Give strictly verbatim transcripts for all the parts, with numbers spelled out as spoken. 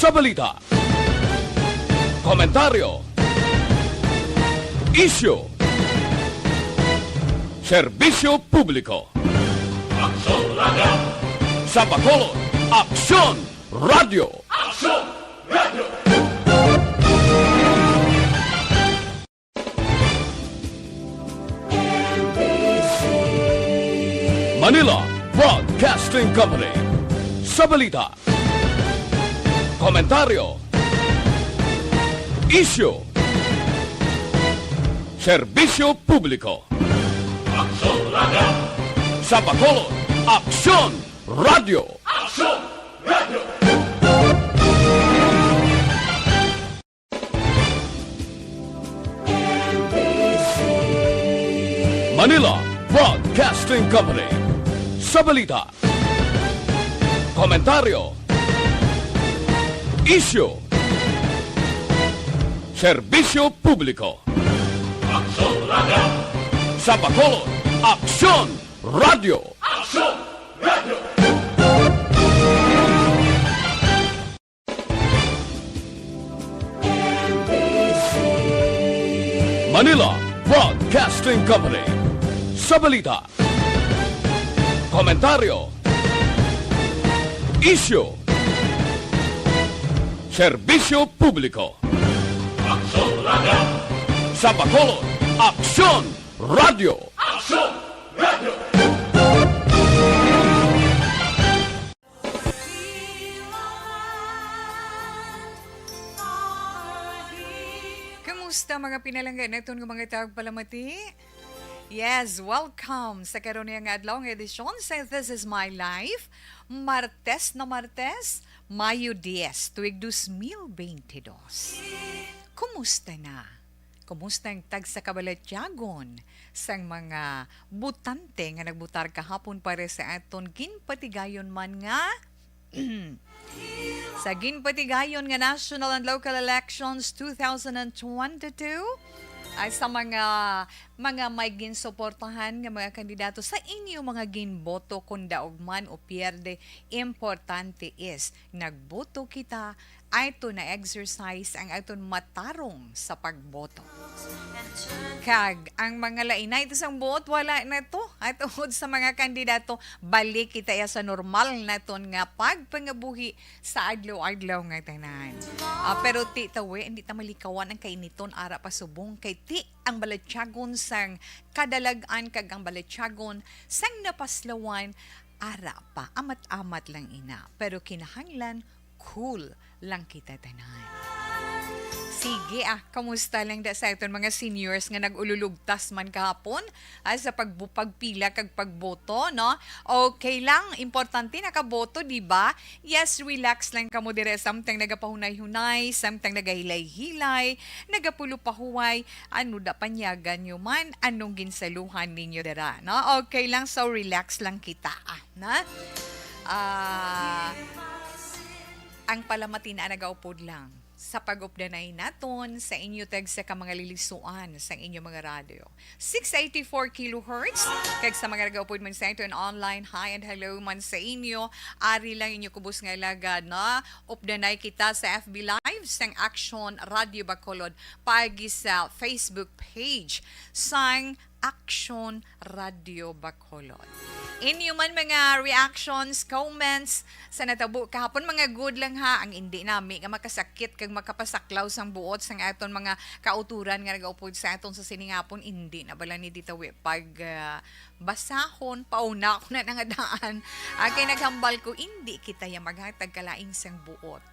Sa balita, komentaryo, isyu, serbisyo publiko. Aksyon Radio. Sa Bacolod, Aksyon Radio. Aksyon Radio. Manila Broadcasting Company. Sa balita, komentaryo, isyu, serbisyo publiko. Aksyon Radio. Sa Bacolod, Aksyon Radio. Aksyon Radio. Manila Broadcasting Company. Sa balita, komentaryo, isyu, serbisyo publiko. Aksyon Radio. Sa Bacolod, Aksyon Radio. Aksyon Radio. Manila Broadcasting Company. Sa balita, komentaryo, isyu, serbisyo publiko. Aksyon Radio. Sa Bacolod, Aksyon Radio. Aksyon Radio. Kumusta, mga pinalangga naton nga mga tagpalamati? Yes, welcome sa karon nga adlaw nga edisyon sa This Is My Life, Martes na Martes, Mayo diyes, tuig dos mil bente dos. Kumusta na? Kumusta ang tagsa ka balatyagon sang mga botante nga nagbotar kahapon para sa aton ginpatigayon man nga sa ginpatigayon nga national and local elections two thousand and twenty-two, ay sa mga, mga may ginsuportahan nga mga kandidato, sa inyo mga ginboto, kung daog man o pierde, importante is nagboto kita, ato na-exercise ang aton matarong sa pagboto. Kag ang mga lainay sang buot, wala na to. At tungod sa mga kandidato, balik kita ya sa normal naton nga pagpangabuhi sa adlaw-adlaw nga tanan. Ah, pero ti tawi, hindi ta malikawan ang kainiton ara pa subong, kay ti ang balatyagon sang kadalag-an kag ang balatyagon sang napaslawan ara pa, amat-amat lang ina. Pero kinahanglan cool lang kita tanan. Sige, ah, kamusta lang da sa aton mga seniors nga nag-ululugtas man kahapon, ah, sa pagbu-, pagpila kag pagboto, no? Okay lang, importante nakaboto, di ba? Yes, relax lang kamo dire, samtang nagapahunay-hunay, samtang nagahilay-hilay, nagapulo pahuway, ano da panyagan nyo man, anong ginsaluhan ninyo dira, no? Okay lang, so relax lang kita, ah, na? Ah, ang palamati na nagaupod lang sa pag-updanay naton sa inyo tagsa ka mga lilisuan sang inyo mga radyo. Six eighty-four kilohertz, kag sa mga nagaupod man sa aton online, hi and hello man sa inyo. Ari lang inyo kubos nga alagad, no? Updanay kita sa F B Live sang Action Radio Bacolod, paagi sa Facebook page sang Action Radio Bacolod. Inyo man mga reactions, comments sa natabo kahapon, mga good lang ha. Ang indi nami nga makasakit kag makapasaklaw sang buot sang aton mga kauturan nga nagaupod sa aton sa sining hapon, indi na bala ni ditawi pag, ah, basahon, pauna ako na nangadaan. Ah, kay naghambal ko, indi kita ya maghatag kalain sang buot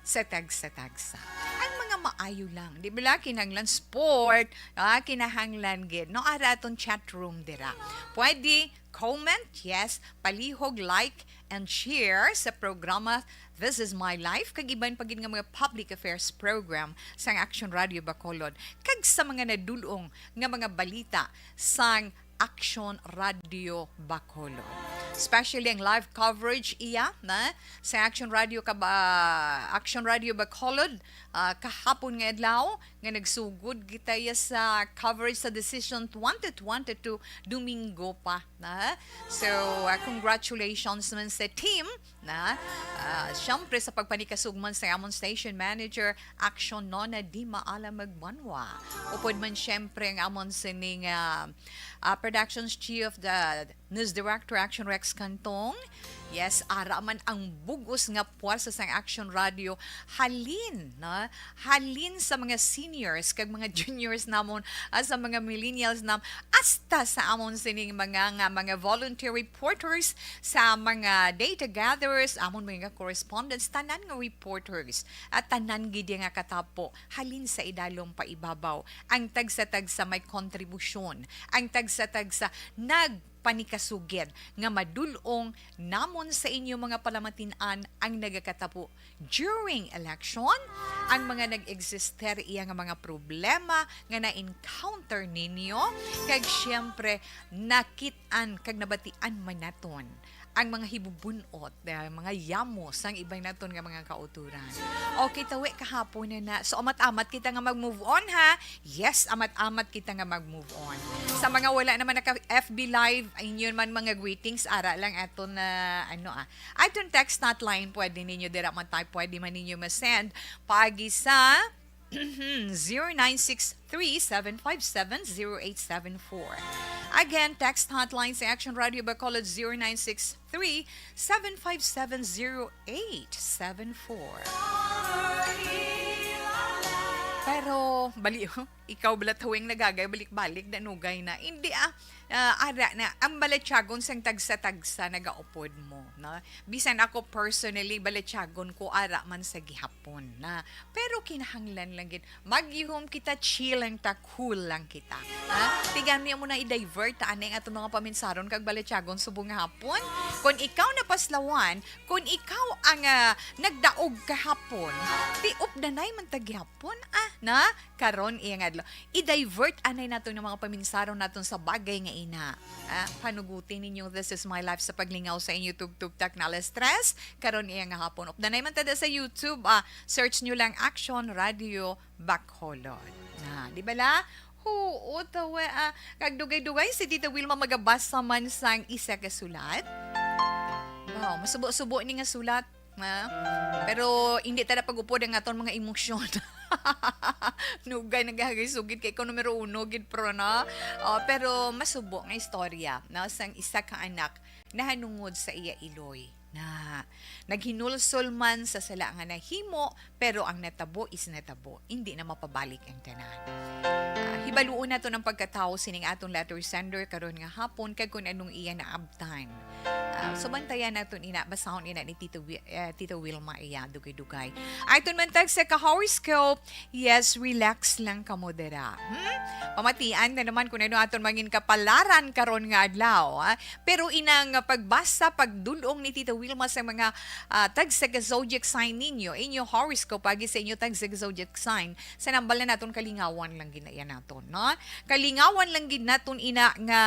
sa tagsa-tagsa. Ang mga maayo lang, di ba, kinahanglan sport, ah, kinahanglan gid, no? Ara aton chat room dira. Pwede comment, yes, palihog, like, and share sa programa This Is My Life, kag iban pa gid nga mga public affairs program sang Action Radio Bacolod, kag sa mga nadulong nga mga balita sang Action Radio Bacolod. Especially ang live coverage iya na sa Action Radio Kaba-, Action Radio Bacolod, ah, kahapon nga adlaw nga nagsugod kita ya sa coverage sa Decision twenty twenty-two, Domingo pa na. So, ah, congratulations man sa team na. Ah, siyempre sa pagpanikasugman sa amon station manager, Action Nona Di Maala Magbanwa. Upod man siyempre ang amon sining, ah, ah, productions chief, the news director, Action Rex Cantong. Yes, ara man ang bugos nga puwersa sang Action Radio. Halin, na? Halin sa mga seniors kag mga juniors namon, ah, sa mga millennials nam, hasta sa amon sining mga, nga mga volunteer reporters, sa mga data gatherers, amon mga correspondents, tanan nga reporters, at tanan gid nga katapo, halin sa idalom pa ibabaw, ang tagsa-tagsa may kontribusyon, ang tagsa-tagsa nagpanikasugid nga madul-ong namon sa inyo mga palamatin-an ang nagakatapo during election, ang mga nag-exister iya nga mga problema nga na-encounter ninyo, kag siyempre nakit-an kag nabatian man naton ang mga hibubun-ot, ah, mga yamo sang iban naton nga mga kautoran. Okay, tawi kahapon na na. So, amat-amat kita nga mag-move on, ha? Yes, amat-amat kita nga mag-move on. Sa mga wala naman naka F B Live, inyo man mga greetings, ara lang aton na, ano, ah, aton text hotline, pwede ninyo dira man tayo, pwede man ninyo ma-send paagi sa zero nine six three, seven five seven, zero eight seven four. Again, text hotline sa Action Radio Bacolod, zero nine six three, seven five seven, zero eight seven four. Pero, bali, ikaw bala tawing nagagay, balik-balik, danugay na. Hindi, ah, ah, ara na, ang balatyagon sang tagsa-tagsa nagaupod mo, no? Bisan ako personally, balatyagon ko ara man sa gihapon na. Pero kinahanglan lang gid, magyuhom kita, chill lang ta, cool lang kita. Ha? Tigan niya mo na i-divert ta anay ang aton mga paminsaron kag balatyagon subong nga hapon. Kung ikaw napaslawan, kung ikaw ang, ah, nagdaog kahapon, ti updanay man ta gihapon, ah, na? Karon iya nga adlaw. I-divert anay naton ang mga paminsaron naton sa bagay nga ina. Ah, panuguti ninyo This Is My Life sa paglingaw sa inyo tubtub taknala stress. Karon iya nga hapon. Updanay man tada sa YouTube, ah, search nyo lang Action Radio Bacolod. Ah, di ba la? Huo, tawa, ah, kag dugay-dugay si Tita Wilma magabasa man sang isa ka sulat. Wow, masubo-subo ni nga sulat. Ha? Pero hindi ta na pag-upod ang aton mga emosyon. Nugay, nagahagay sugid kay ikaw numero uno gid, pro, no? Oh, pero masubo nga istorya, no, sang isa ka anak nahanungod sa iya iloy na naghinulsol man sa sala nga nahimo, pero ang natabo is natabo, hindi na mapabalik ang tanan. Ah, hibaluon naton ang pagkatawo sining aton letter sender karon nga hapon kag kung anong iya naabtan. Ah, so, bantayan naton ina, basahon ina ni Tito Wi-, eh, Tito Wilma iya dugay-dugay. Aton man tag sa ka-horoscope, yes, relax lang kamo dira. Hmm? Pamatian na naman kung ano aton mangin kapalaran karon nga adlaw, ah. Pero inang pagbasa, pagdulong ni Tito Wilma sa mga, ah, tag sa ka-zodiac sign ninyo, inyo horoscope, agi sa inyo tag sa ka-zodiac sign, sa nambal na naton kalingawan lang gid na iya naton, no? Kalingawan lang gid naton ina nga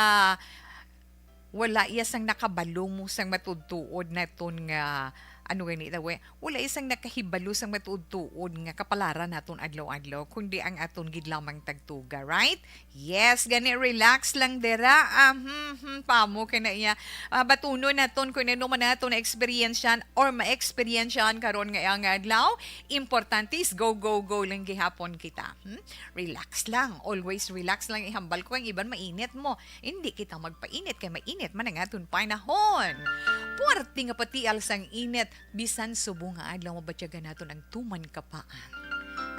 wala iya sang nakabalo mo sang matuod-tuod naton nga, ano gani daw eh, wala iya sang nakahibalo sang matuod-tuod nga kapalaran naton adlaw-adlaw, kundi ang aton gid lamang tagtuga, right? Yes, gani, relax lang dira. Ah, hmm, hmm, pamo ka na iya. Ah, batunon naton kung ano man naton na-experience yan or ma-experience yan karon nga, nga adlaw. Importante is go, go, go lang gihapon kita. Hmm? Relax lang. Always relax lang. Ihambal ko ang iban mainit mo. Hindi kita magpainit kay mainit man ang aton panahon. Puwerte nga patial sang init, bisan subong nga adlaw mabatyagan naton ang tuman kapaan.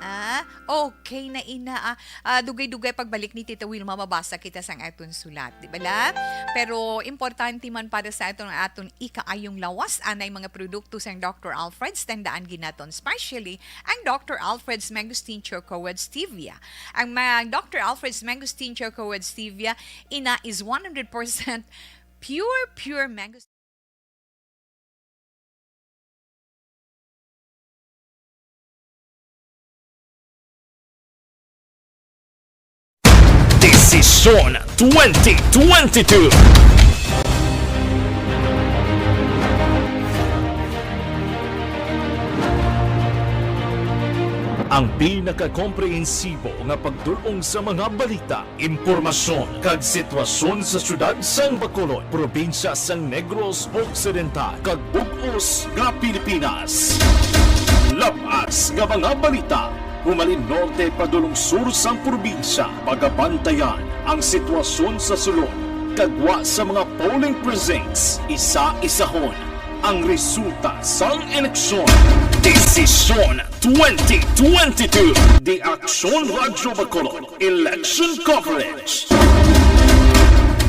Ah, okay na ina, ah. Ah, dugay-dugay pagbalik ni Tita Wilma, mabasa kita sang aton sulat, di ba la? Pero importante man para sa aton, aton ikaayong lawas, anay mga produkto sang Doctor Alfred's, tandaan gid naton, especially ang Doctor Alfred's Mangosteen Choco with Stevia. Ang ma-, Doctor Alfred's Mangosteen Choco with Stevia, ina, is one hundred percent pure, pure mango. Desisyon twenty twenty-two. Pinakakomprehensibo nga pagdul-ong sa mga balita, impormasyon, kag sitwasyon sa siyudad sang Bacolod, probinsya sang Negros Occidental, kag bug-os nga Pilipinas. Labas nga mga balita, humalin norte padulong sur sang probinsya, pagabantayan ang sitwasyon sa sulod, kag wa sa mga polling precincts, isa-isahon ang resulta sang eleksyon. Desisyon twenty twenty-two, The Aksyon Radyo Bacolod Election Coverage.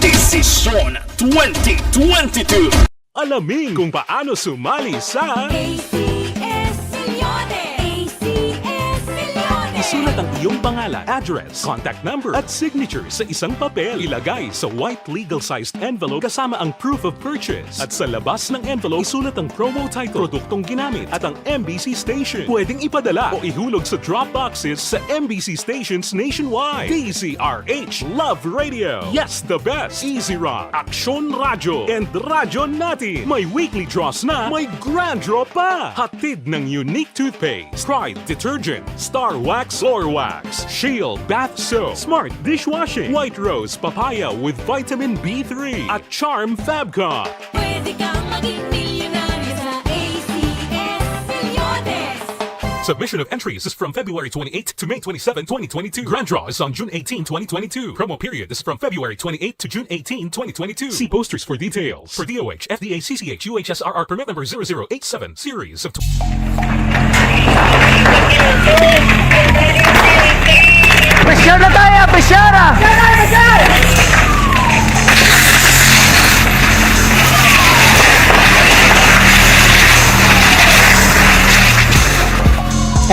Desisyon twenty twenty-two. Alamin kung paano sumali sa A C S Millones! A C S Millones! Isulat ang iyong pangalan, address, contact number, at signature sa isang papel. Ilagay sa white legal-sized envelope kasama ang proof of purchase. At sa labas ng envelope, isulat ang promo title, produktong ginamit, at ang M B C station. Pwedeng ipadala o ihulog sa drop boxes sa M B C stations nationwide. D Z R H Love Radio. Yes, the best. Easy Rock, Aksyon Radyo, and Radyo Natin. May weekly draws na, may grand draw pa. Hatid ng Unique Toothpaste, Pride Detergent, Star Wax Floor Wax, Shield Bath Soap, Smart Dishwashing, White Rose Papaya with Vitamin B three, at Charm Fabcon. Pwede kang maging milyonaryo sa A C S Millones. Submission of entries is from February twenty-eighth to May twenty-seven, twenty twenty-two. Grand draw is on June eighteen, twenty twenty-two. Promo period is from February twenty-eighth to June eighteen, twenty twenty-two. See posters for details. For D O H, F D A, C C H, U H S R R, permit number zero zero eight seven, series of Pressure na tayo! Pressure!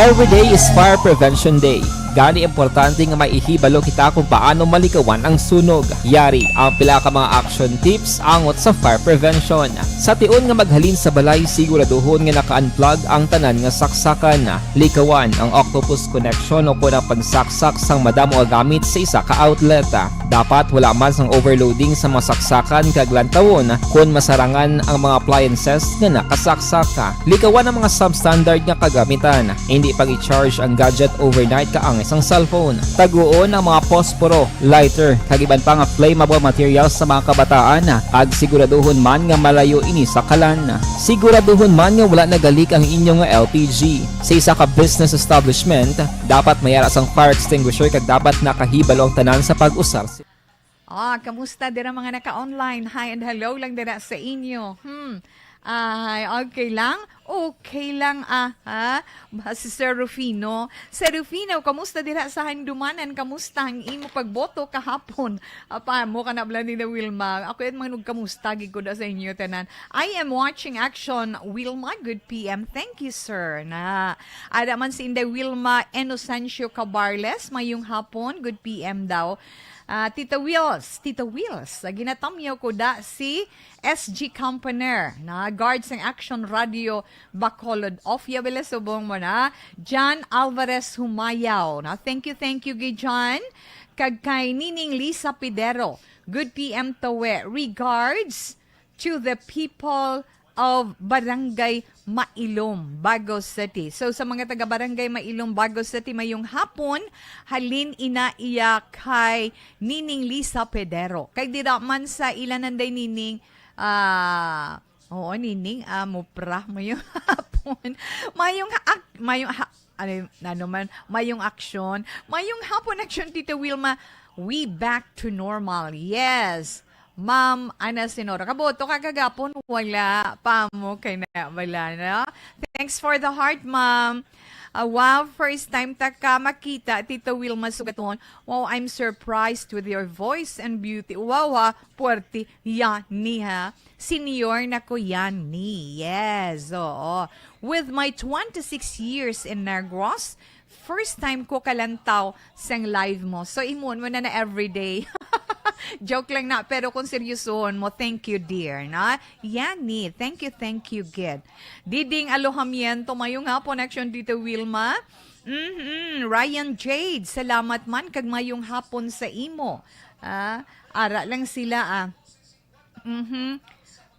Every day is Fire Prevention Day. Gani, importante nga may ihibalo kita kung paano malikawan ang sunog. Yari ang pila ka mga action tips angot sa fire prevention. Sa tion nga maghalin sa balay, siguraduhon nga naka-unplug ang tanan nga saksakan. Likawan ang octopus connection o kon ang pagsaksak sang madamo nga gamit sa isa ka outlet. Dapat wala man sang overloading sa mga saksakan kag lantawon kon masarangan ang mga appliances nga nakasaksak. Likawan ang mga substandard nga kagamitan. Indi pag-i-charge ang gadget overnight kaangay sang cellphone. Taguon ang mga posporo, lighter, kag iban pa nga flammable materials sa mga kabataan, kag siguraduhon man nga malayo ini sa kalan. Siguraduhon man nga wala nagalik ang inyo nga L P G. Sa isa ka business establishment, dapat may ara sang fire extinguisher kag dapat nakahibalo ang tanan sa pag-usar. Ah, kamusta dira mga naka-online? Hi and hello lang dira sa inyo. Hmm. Ay, okay lang? Okay lang, ah, ha? Ba, si Sir Rufino. Sir Rufino, kamusta dira sa Handumanan? Kamusta ang imo pagboto kahapon? Apa mo ka na, Blandina Wilma? Ako yan, manug kamusta, gid ko da sa inyo, tanan. I am watching Action Wilma. Good P M. Thank you, sir. Na, ada man si Inday Wilma Inocencio Cabarles. Mayong hapon. Good P M daw. Ah, Tita Wheels, Tita Wheels, ah, ginatamyaw ko da si S G Campaner, na guard sang Action Radio Bacolod. Off ya bala subong mo na. John Alvarez Humayaw. Na, thank you, thank you, gid John. Kag kay Nining Lisa Pidero. Good P M, Tawe. Regards to the people of Barangay Mailom, Bago City. So, sa mga taga Barangay Mailom, Bago City, mayong hapon, halin ina iya kay Nining Lisa Pedero. Kay dira man sa ila nanday Nining, ah, oo, Nining, ah, mupra, mayong hapon. Mayong ha-, ak-, mayong ha-, ano, ano man, mayong aksyon. Mayong hapon, aksyon, Tita Wilma. We back to normal. Yes. Ma'am Ana Senora. Kaboto ka kagapon? Wala pa mo kay na wala na. Thanks for the heart, ma'am. Ah, wow, first time ta ka makita, Tita Wilma Sugaton. Wow, I'm surprised with your voice and beauty. Wow, ha, puwerte. Yani, ha. Senior na ko, yani. Yes, oo. With my twenty-six years in Negros, first time ko kalantaw sang live mo. So, imuon mo na na everyday. Joke lang na, pero kung seryosohon mo, thank you, dear, na. Yani, thank you, thank you, gid. Diding Alojamiento, mayong hapon, action dito, Wilma. Mhm. Ryan Jade, salamat man, kag mayong hapon sa imo. Ah, ara lang sila, ah. Mhm.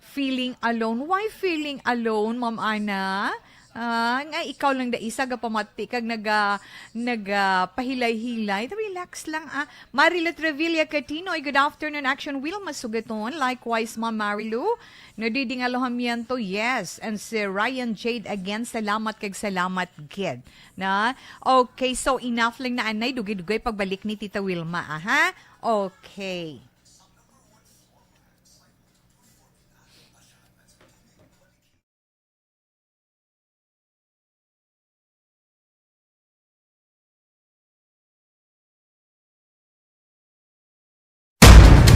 Feeling alone. Why feeling alone, Ma'am Ana? Ah, nga ikaw lang da isa gapamati kag naga-, nagapahilay-hilay. Relax lang, ah. Marilo Trevilla Catinoy, good afternoon, Action Wilma Sugaton. Likewise, Ma'am Marilu. Nadiding Alojamiento, yes. And si Ryan Jade again, salamat kag salamat gid. Na? Okay, so enough lang na anay, dugay-dugay pagbalik ni Tita Wilma, aha. Okay.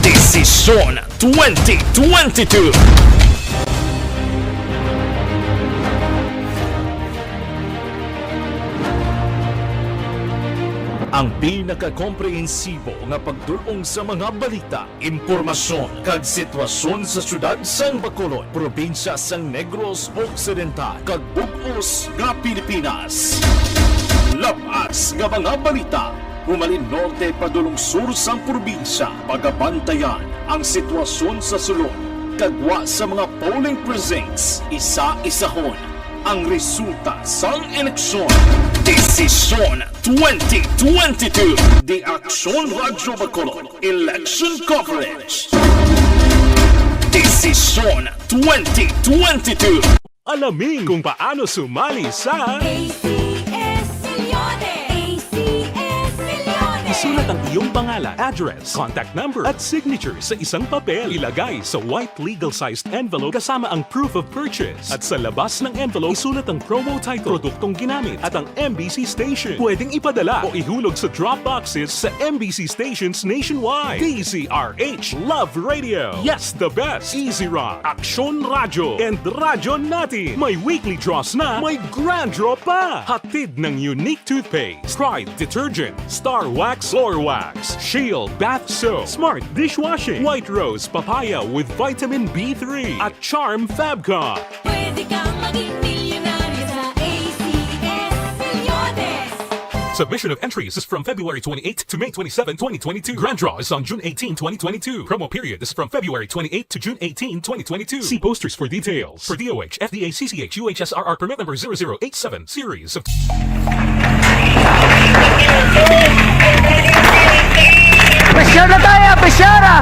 Desisyon twenty twenty-two. Ang pinakakomprehensibo nga pagdul-ong sa mga balita, impormasyon, kag sitwasyon sa siyudad sang Bacolod, probinsya sang Negros Occidental, kag bug-os nga Pilipinas. Lab-as nga mga balita, humalin norte padulong sur sang probinsya, pagabantayan ang sitwasyon sa sulod, kag gwa sa mga polling precincts, isa-isahon ang resulta sang eleksyon. Desisyon twenty twenty-two, The Action Radyo Bacolod Election Coverage. Desisyon twenty twenty-two. Alamin kung paano sumali sa A C S Milyones! A C S Milyones! Isulat ang iyong pangalan, address, contact number, at signature sa isang papel. Ilagay sa white legal-sized envelope kasama ang proof of purchase. At sa labas ng envelope, isulat ang promo title, produktong ginamit, at ang M B C station. Pwedeng ipadala o ihulog sa drop boxes sa M B C stations nationwide. D Z R H, Love Radio, Yes the Best, Easy Rock, Aksyon Radyo, and Radyo Natin. May weekly draws na, may grand draw pa. Hatid ng Unique Toothpaste, Pride Detergent, Star Wax Floor Wax, Shield Bath Soap, Smart Dishwashing, White Rose Papaya with Vitamin B three, at Charm Fabcon. Pwede kang maging milyonaryo sa A C S Milyones. Submission of entries is from February twenty-eighth to May twenty-seven, twenty twenty-two. Grand draw is on June eighteen, twenty twenty-two. Promo period is from February twenty-eighth to June eighteen, twenty twenty-two. See posters for details. For D O H, F D A, C C H, U H S R R permit number zero zero eight seven series of Pressure na tayo! Pressure na!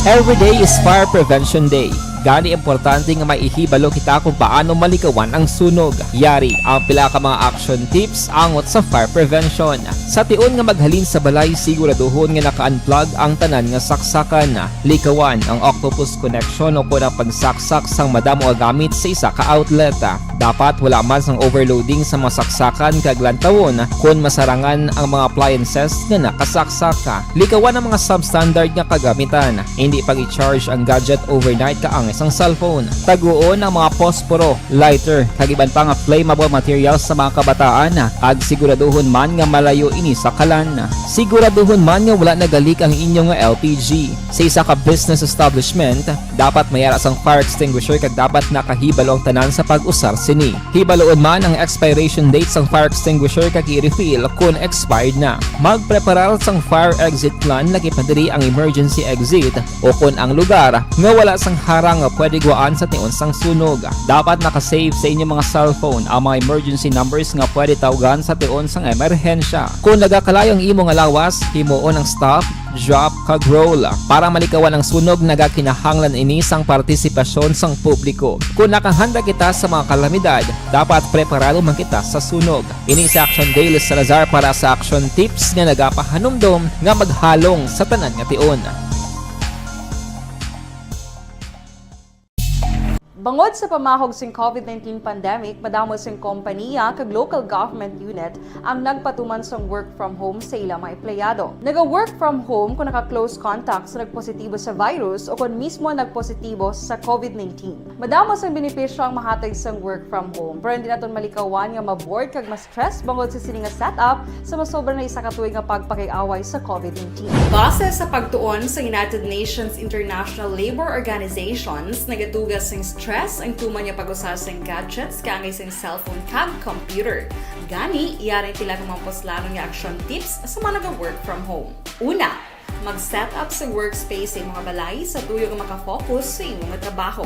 Every day is Fire Prevention Day. Gani, importante nga may ihibalo kita kung paano malikawan ang sunog. Yari ang pila ka mga action tips angot sa fire prevention. Sa tion nga maghalin sa balay, siguraduhon nga naka-unplug ang tanan nga saksakan. Likawan ang octopus connection o kon ang pagsaksak sang madamo nga gamit sa isa ka outlet. Dapat wala man sang overloading sa mga saksakan kag lantawon kon masarangan ang mga appliances nga nakasaksak. Likawan ang mga substandard nga kagamitan. Indi pag-i-charge ang gadget overnight kaangay sang cellphone. Taguon ang mga posporo, lighter, kag iban pa nga flammable materials sa mga kabataan, kag siguraduhon man nga malayo ini sa kalan. Siguraduhon man nga wala nagalik ang inyo nga L P G. Sa isa ka business establishment, dapat may ara sang fire extinguisher kag dapat nakahibalo ang tanan sa pag-usar sini. Hibaluon man ang expiration date sang fire extinguisher kag i-refill kon expired na. Magpreparar sang fire exit plan, laki pa diri ang emergency exit o kon ang lugar nga wala sang harang nga pwede gwaan sa tion sang sunog. Dapat naka-save sa inyo mga cellphone ang mga emergency numbers nga pwede tawgan sa tion sang emerhensya. Kon nagakalayo ang imo nga lawas, himuon ang stop, drop, kag roll. Para malikawan ang sunog, nagakinahanglan ini sang partisipasyon sang publiko. Kon nakahanda kita sa mga kalamidad, dapat preparado man kita sa sunog. Ini si Action Daily Salazar para sa Action Tips nga nagapahanumdom nga maghalong sa tanan nga tion. Bangod sa pamahog sing COVID nineteen pandemic, madamo sing kompaniya kag local government unit ang nagpatuman sang work from home sa ila mga empleyado. Naga-work from home kon naka-close contact sa nagpositibo sa virus o kon mismo nagpositibo sa COVID nineteen. Madamo sang benepisyo ang mahatag sang work from home, pero hindi naton malikawan nga ma-bored kag ma-stress bangod sa sini nga setup sa masobra na isa ka tuig nga pagpakig-away sa COVID nineteen. Base sa pagtuon sa United Nations International Labour Organizations, nagadugang sing stress stress ang tuman nga pag-usar sang gadgets kaangay sang cellphone kag computer. Gani, yari ang pila ka mga puslanon nga action tips sa mga naga-work from home. Una, mag-set up sa workspace sa imong balay sa tuyo nga makafocus sa imong trabaho.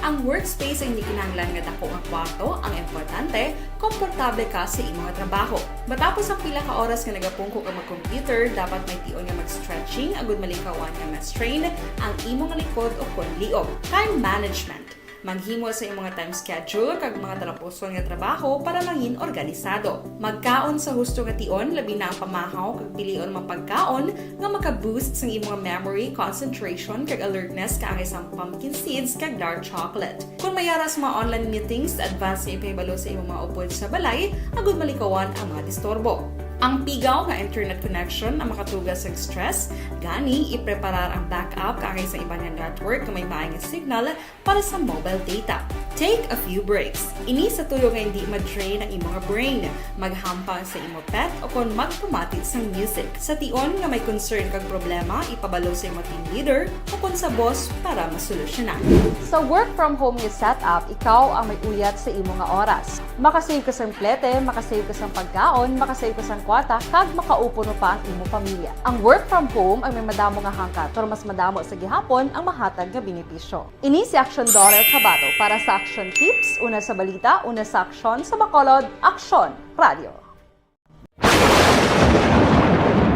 Ang workspace ay hindi kinahanglan nga dako nga kwarto, ang importante, komportable ka sa imong trabaho. Matapos ang pila ka oras nga nagapungko ka mag-computer, dapat may tion nga mag-stretching agud malikawan nga ma-strain ang imong likod o kon liog. Time management. Maghimo sa imong time schedule kag mga talapuson nga trabaho para mangin organisado. Magkaon sa husto nga tion, labi na ang pamahaw kag pilion mga pagkaon nga maka-boost sang imong memory, concentration, kag alertness kaangay sang pumpkin seeds kag dark chocolate. Kung may ara sa mga online meetings, advance nga ipahibalo sa imong mga upod sa balay agud malikawan ang mga disturbo. Ang pigaw nga internet connection ang makatuga sa stress, gani ipreparar ang backup kaangay sa iban nga network nga may maay nga signal para sa mobile data. Take a few breaks. Ini sa tuyo nga hindi ma-drain ang imong brain. Maghampang sa imo pet o kon magpamati sang music. Sa tion nga may concern kag problema, ipabalo sa imo team leader o kon sa boss para masolusyonan. Sa work from home nga setup, ikaw ang may uyat sa imo nga oras. Makasave ka sang plete, makasave ka sang pagkaon, makasave ka sang kwarta, kag makaupo pa ang imo pamilya. Ang work from home ang may madamo nga hangkat, pero mas madamo sa gihapon ang mahatag nga benepisyo. Ini si Action Daughter Kabato para sa Action Tips, una sa balita, una sa aksyon, sa Bacolod, Aksyon Radio.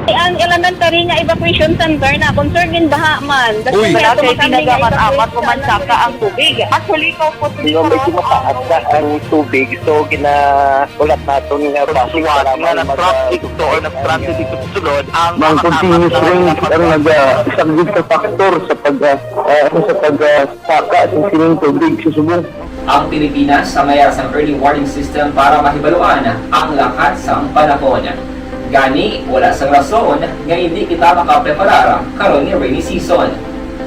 Ang elementary nga evacuation center na concern gid baha man. Uy. Wala kay ginagamit-amat, umansaka ang tubig. Actually, ikaw po, medyo mataas na ang tubig, so gina-, ulat naton nga basi nga nag-traffic to or nag-traffic ito sulod ang mga continuous rain ang nag-, ah, isang gid sa factor sa pag, ah, ah, ano, sa pag, ah, saka sa sining tubig sa subong. Ang Pilipinas ang may sang early warning system para mahibaluan ang lakat sang panahon. Gani, wala sang rason nga hindi kita makapreparar karon nga rainy season.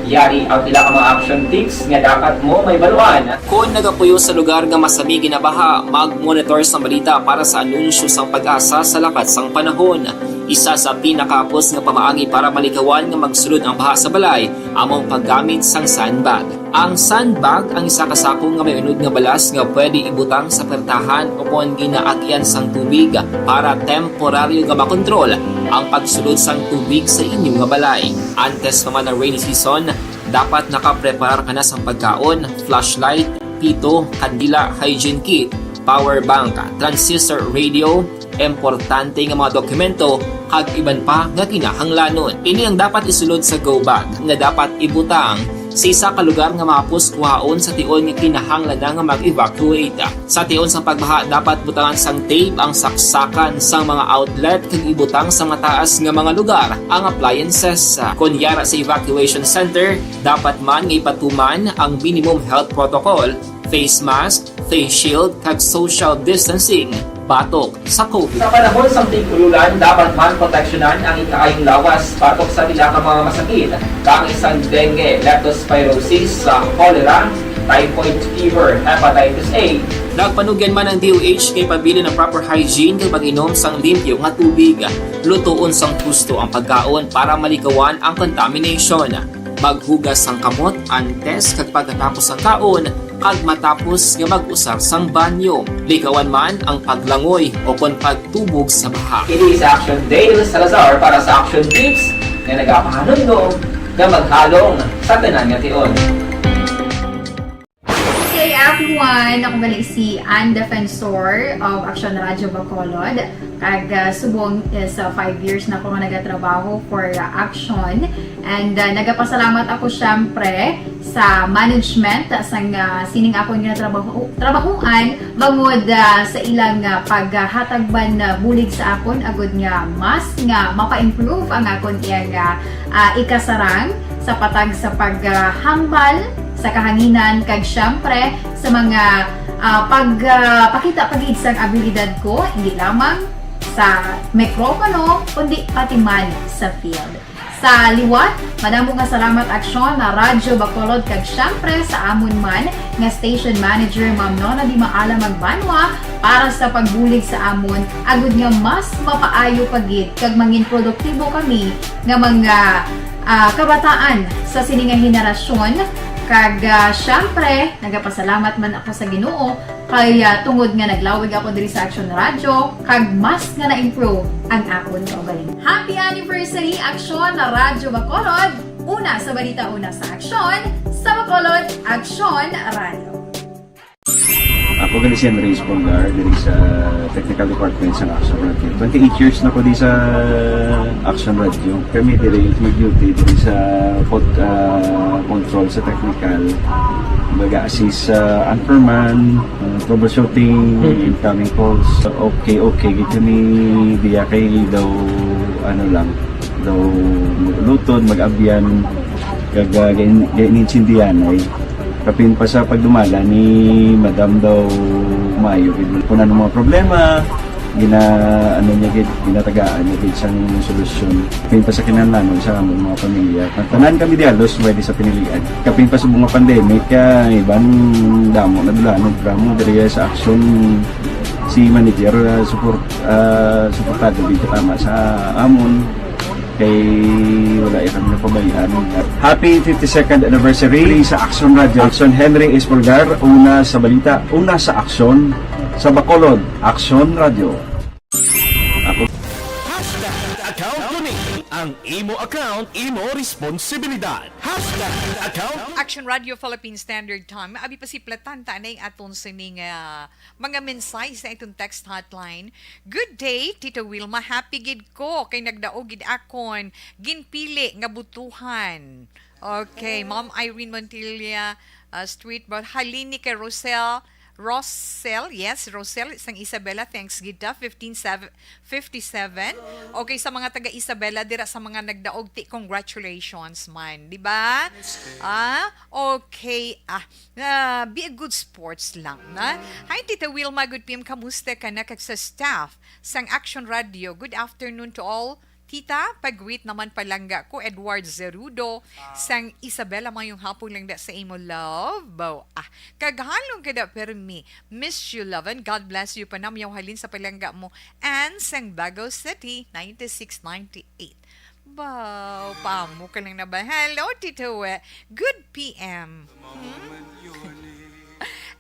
Yari ang pila ka mga action tips nga dapat mo mahibaluan. Kon nagapuyo sa lugar nga masami ginabaha, mag-monitor sa balita para sa anunsyo sang PAGASA sa lakat sang panahon. Isa sa pinakahapos nga pamaagi para malikawan nga magsulod ang baha sa balay amo ang paggamit sang sandbag. Ang sandbag ang isa ka sako nga may unod nga balas nga pwede ibutang sa pertahan o kon ginaagyan sang tubig para temporaryo nga makontrol ang pagsulod sang tubig sa inyo nga balay. Antes pa man ang rainy season, dapat nakapreparar ka na sang pagkaon, flashlight, pito, kandila, hygiene kit, power bank, transistor radio, importante nga mga dokumento, kag iban pa nga kinahanglanon. Ini ang dapat isulod sa go bag nga dapat ibutang sa isa ka lugar nga mahapos kuhaon sa tion nga kinahanglan na nga mag-evacuate. Sa tion sang pagbaha, dapat butangan sang tape ang saksakan sang mga outlet kag ibutang sa mataas nga mga lugar ang appliances. Kon yara sa evacuation center, dapat man nga ipatuman ang minimum health protocol, face mask, face shield, kag social distancing batok sa COVID. Sa panahon sang tig-ululan, dapat man proteksyonan ang ikaayong lawas batok sa pila ka mga masakit, kaangay sang dengue, leptospirosis, sa cholera, typhoid fever, hepatitis A. Nagpanugyan man ang D O H nga ipabilin ang proper hygiene kag pag-inom sang limpyo nga tubig. Lutoon sang husto ang pagkaon para malikawan ang contamination. Maghugas sang kamot antes kag pagkatapos sang kaon, kag matapos nga mag-usar sang banyo. Likawan man ang paglangoy o kon pagtubog sa baha. Ini si Action Dale Salazar para sa Action Tips nga nagapahanumdom nga maghalong sa tanan nga tion. Hey everyone! Ako gali si Ann Defensor of Action Radio Bacolod. Kag, ah, subong is, ah, five years na ako nga nagatrabaho for, ah, Action. And, ah, nagapasalamat ako, syempre, sa management, ah, sang, ah, sining akon nga trabaho, trabahuan, bangod, ah, sa ilang, ah, paghatag man, ah, bulig sa akon, agud nga mas nga mapa-improve ang akon iyang, ah, ah, ikasarang sa patag sa paghambal sa kahanginan, kag syempre sa mga, ah, pag, ah, pakita pa gid sang abilidad ko, hindi lamang sa mikropono, kundi pati man sa field. Sa liwat, madamo nga salamat, Aksyon, na Radyo Bacolod, kag syempre sa amon man nga station manager, Ma'am Nona Di Maala Magbanwa, para sa pagbulig sa amon, agud nga mas mapaayo pa gid kag mangin produktibo kami nga mga, ah, kabataan sa sini nga henerasyon, Kag, ah, syempre, nagapasalamat man ako sa Ginoo kay, ah, tungod nga naglawig ako diri sa Action Radio, kag mas nga na-improve ang akon kaugalingon. Happy anniversary, Action Radio Bacolod! Una sa balita, una sa aksyon, sa Bacolod, Action Radio. Ako gani si Andres Polgar, diri sa technical department sa Action Radio. Twenty-eight years na ko di sa Action Radio. Kami diri mag-duty diri sa pod, ah, control sa technical. Mag-assist sa anchorman, ah, troubleshooting, incoming calls. Okay, okay, gid kami diya kay daw, ano lang, daw mag-ulutod, mag-abyan, kag, ah, gain-, gainintindihan ay. Kapin pa sa pagdumala ni Madam daw maayo gid. Kung ano mga problema, gina, ano niya gid, ginatagaan niya gid sang solusyon. Kapin pa sa kinahanglanon sa among mga pamilya. Tanan kami di halos pwede sa pinilian. Kapin pa sa mga pandemic, ah, iban damo na dulanon, drama diri sa aksyon si manager, ah, support, ah, suportado gid tama sa amon. Kay wala ya kami napabayaan. Happy fifty-second anniversary sa Action Radio. Action Henry Espolgar, una sa balita, una sa aksyon, sa Bacolod, Action Radio. Ako Hashtag account ko ni. Ang imo account, imo responsibilidad. Hashtag account. Action Radio Philippine Standard Time. Abi pa si Platanta na yung aton sining ah, mga mensahe sa itong text hotline. Good day, Tita Wilma. Happy gid ko kay nagdaog gid akon ginpili nga butuhan. Okay, Ma'am Irene Montilla, uh, Street Ball. Halin ni kay Rosel. Rosel, yes, Rosel, isang Isabela, thanks gid ta, fifteen seven, fifty-seven. Okay, sa mga taga Isabela, dira sa mga nagdaog, ti, congratulations man, di ba? Ah, okay, ah, ah, be a good sports lang, na? Hi, Tita Wilma, good P M, kamusta ka na kag sa staff sang Action Radio? Good afternoon to all. Tita, pag-greet naman palangga ko, Edward Zerudo, sang Isabela, mayong hapon lang da sa imo, love. Baw, ah, kaghalong ka da, permi. Miss you, love, and God bless you, panamyaw halin sa palangga mo, and sang Bagao City, ninety-six ninety-eight. Baw, pamo ka lang na ba? Hello, Tito. Good P M. Hmm?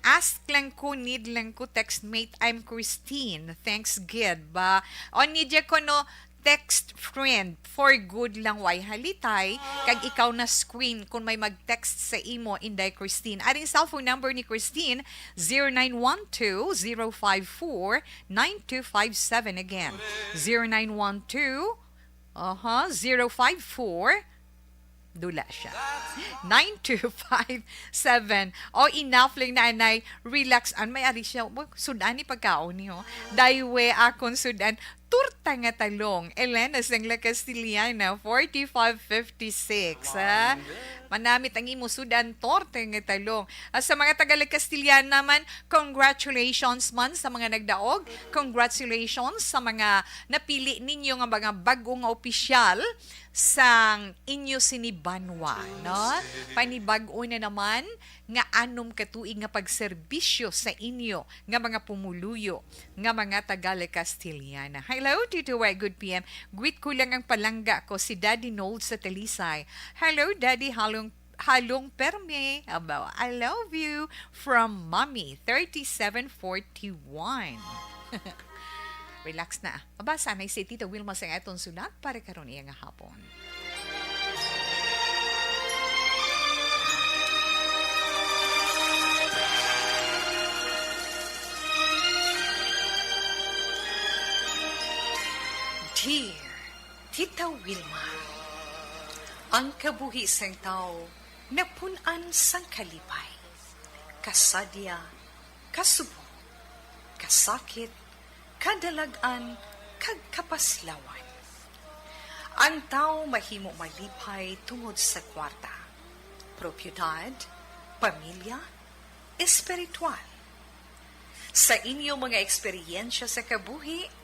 Ask lang ko, need lang ko, textmate, I'm Christine. Thanks, gid ba? O, need ya ko, no, text friend for good lang, way halitay, kag ikaw na screen kung may mag-text sa imo, Inday Christine. Aring cellphone number ni Christine, zero nine one two, zero five four, nine two five seven. Again, zero nine one two, aha, zero five four, dula siya. Nine two five seven. O, enough lang na, anay. Relax. An may ari siya. Wa, sudan ni pagkaon niyo. Daywe akon sudan. Torta nga talong. Elena sang La Castellana, forty-five fifty-six, ha? Manamit ang imo sudan, torta nga talong. Ah, sa mga taga La Castellana naman, congratulations man sa mga nagdaog. Congratulations sa mga napili ninyo nga mga bag-o nga opisyal sang inyo sini banwa, no? Panibag-o na naman nga anom ka tuig nga pagserbisyo sa inyo nga mga pumuluyo nga mga taga La Castellana. Hello, Tito Way, good P M. Greet ko lang ang palangga ko, si Daddy Nold sa Talisay. Hello, Daddy, halong, halong perme. Abaw, I love you. From Mommy, thirty-seven forty-one. Relax na. Mabasa na si Tita Wilma sa aton sulat para karon iya nga hapon. Dear Tita Wilma, ang kabuhi sang tawo napun-an sang kalipay, kasadya, kasubo, kasakit, kadalag-an, kag kapaslawan. Ang tawo mahimo malipay tungod sa kwarta, propiedad, pamilya, espiritual. Sa inyo mga eksperyensya sa kabuhi,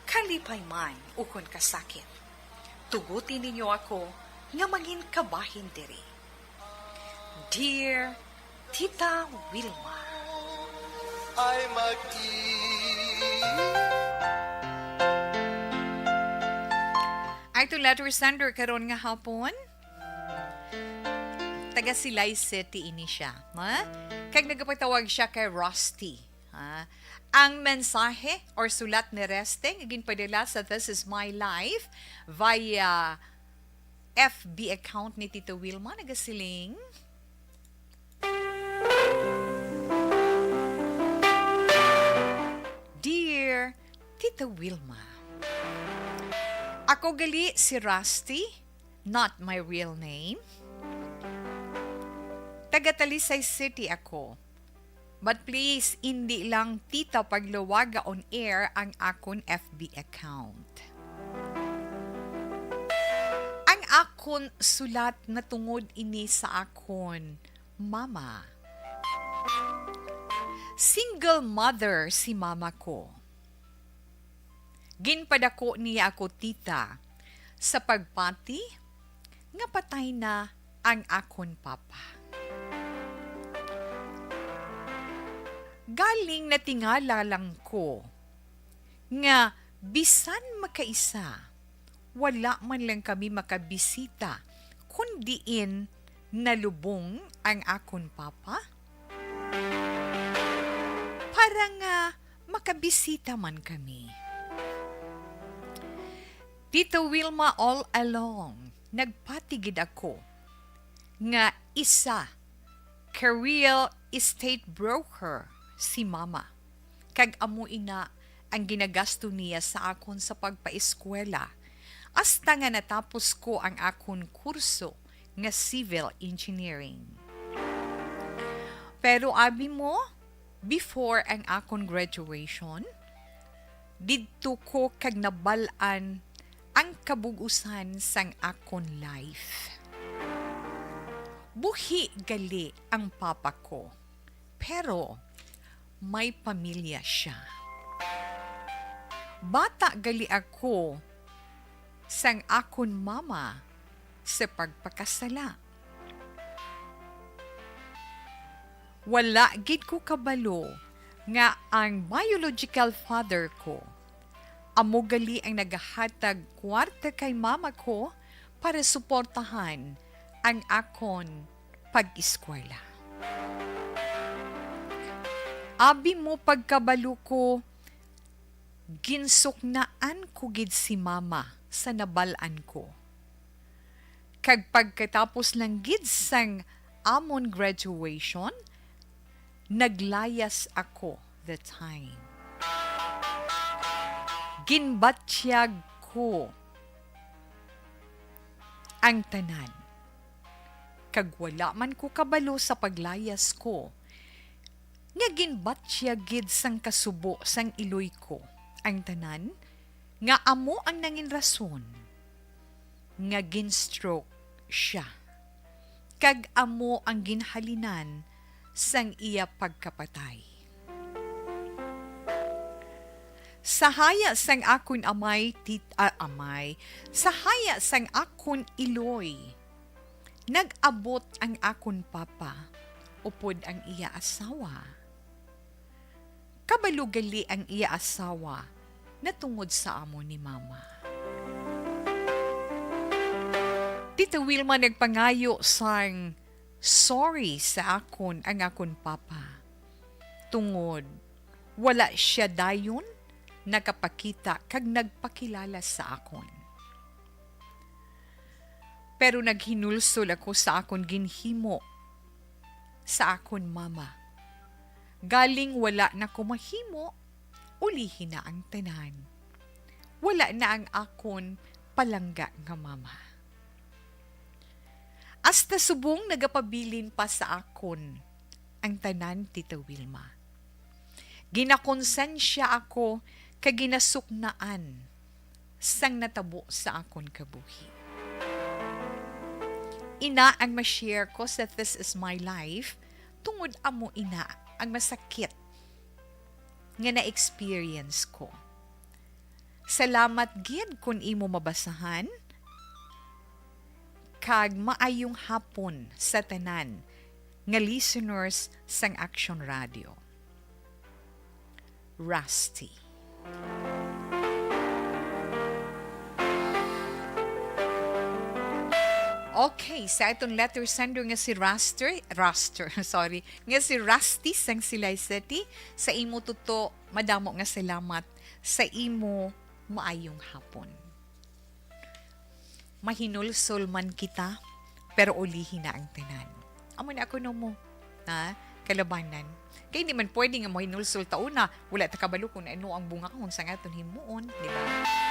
kalipay man ukon kasakit, tuguti ninyo ako nga mangin kabahin diri. Dear Tita Wilma. Ay mag Ay to letter sender karon nga hapon. Taga Silay City ini siya, ha? Kag nagapatawag siya kay Rusty, ha? Ang mensahe or sulat ni Rusty nga ginpadala sa This Is My Life via F B account ni Tita Wilma nagasiling, "Dear Tita Wilma, ako gali si Rusty, not my real name. Taga Talisay City ako. But please, indi lang Tita pagluwaga on air ang akon F B account." Ang akon sulat natungod ini sa akon mama. Single mother si mama ko. Ginpadako niya ako, Tita, sa pagpati nga patay na ang akon papa. Galing natingala lang ko nga bisan makaisa, wala man lang kami makabisita, kun diin nalubong ang akon papa, para nga makabisita man kami. Tita Wilma, all along, nagpati gid ako nga isa ka real estate broker si Mama, kag amo ina ang ginagasto niya sa akon sa pagpaeskwela, hasta nga natapos ko ang akon kurso nga civil engineering. Pero abi mo, before ang akon graduation, didto ko kag nabal-an ang kabug-usan sang akon life. Buhi gali ang papa ko, pero may pamilya sia. Bata gali ako sang akon mama sa pagpakasala. Wala gid ko kabalo nga ang biological father ko amo gali ang nagahatag kwarta kay mama ko para suportahan ang akon pag-eskwela. Abi mo pagkabalo ko, ginsuknaan ko gid si mama sa nabal-an ko. Kag pagkatapos lang gid sang amon graduation, naglayas ako the time. Ginbatyag ko ang tanan. Kag wala man ko kabalo sa paglayas ko, nga ginbatyag gid sang kasubo sang iloy ko ang tanan, nga amo ang nangin rason nga gin-stroke sia, kag amo ang ginhalinan sang iya pagkapatay. Sa haya sang akon amay, tit-, ah, amay, sa haya sang akon iloy, nag-abot ang akon papa upod ang iya asawa. Kabalo gali ang iya asawa natungod sa amo ni mama. Tita Wilma nagpangayo sang sorry sa akon ang akon papa, tungod wala sia dayon nakapakita kag nagpakilala sa akon. Pero naghinulsol ako sa akon ginhimo sa akon mama. Galing wala na ko mahimo, ulihi na ang tanan. Wala na ang akon palangga nga mama. Hasta subong nagapabilin pa sa akon ang tanan, Tita Wilma. Ginakonsensya ako kag ginasuknaan sang natabo sa akon kabuhi. Ina ang ma-share ko sa This Is My Life, tungod amo ina ang masakit nga na-experience ko. Salamat gid kon imo mabasahan, kag maayong hapon sa tanan nga listeners sang Action Radio. Rusty. Okay, sa aton letter sender nga si Raster, Raster, sorry, nga si Rusty sang Silay City, sa imo tuto, madamo nga salamat sa imo maayong hapon. Mahinulsol man kita, pero ulihi na ang tanan. Amo na kuno mo, ha? Kalabanan. Kay hindi man pwede nga mahinulsol ta una, wala ta kabalo kung ano ang bungahon sang aton himuon, di ba?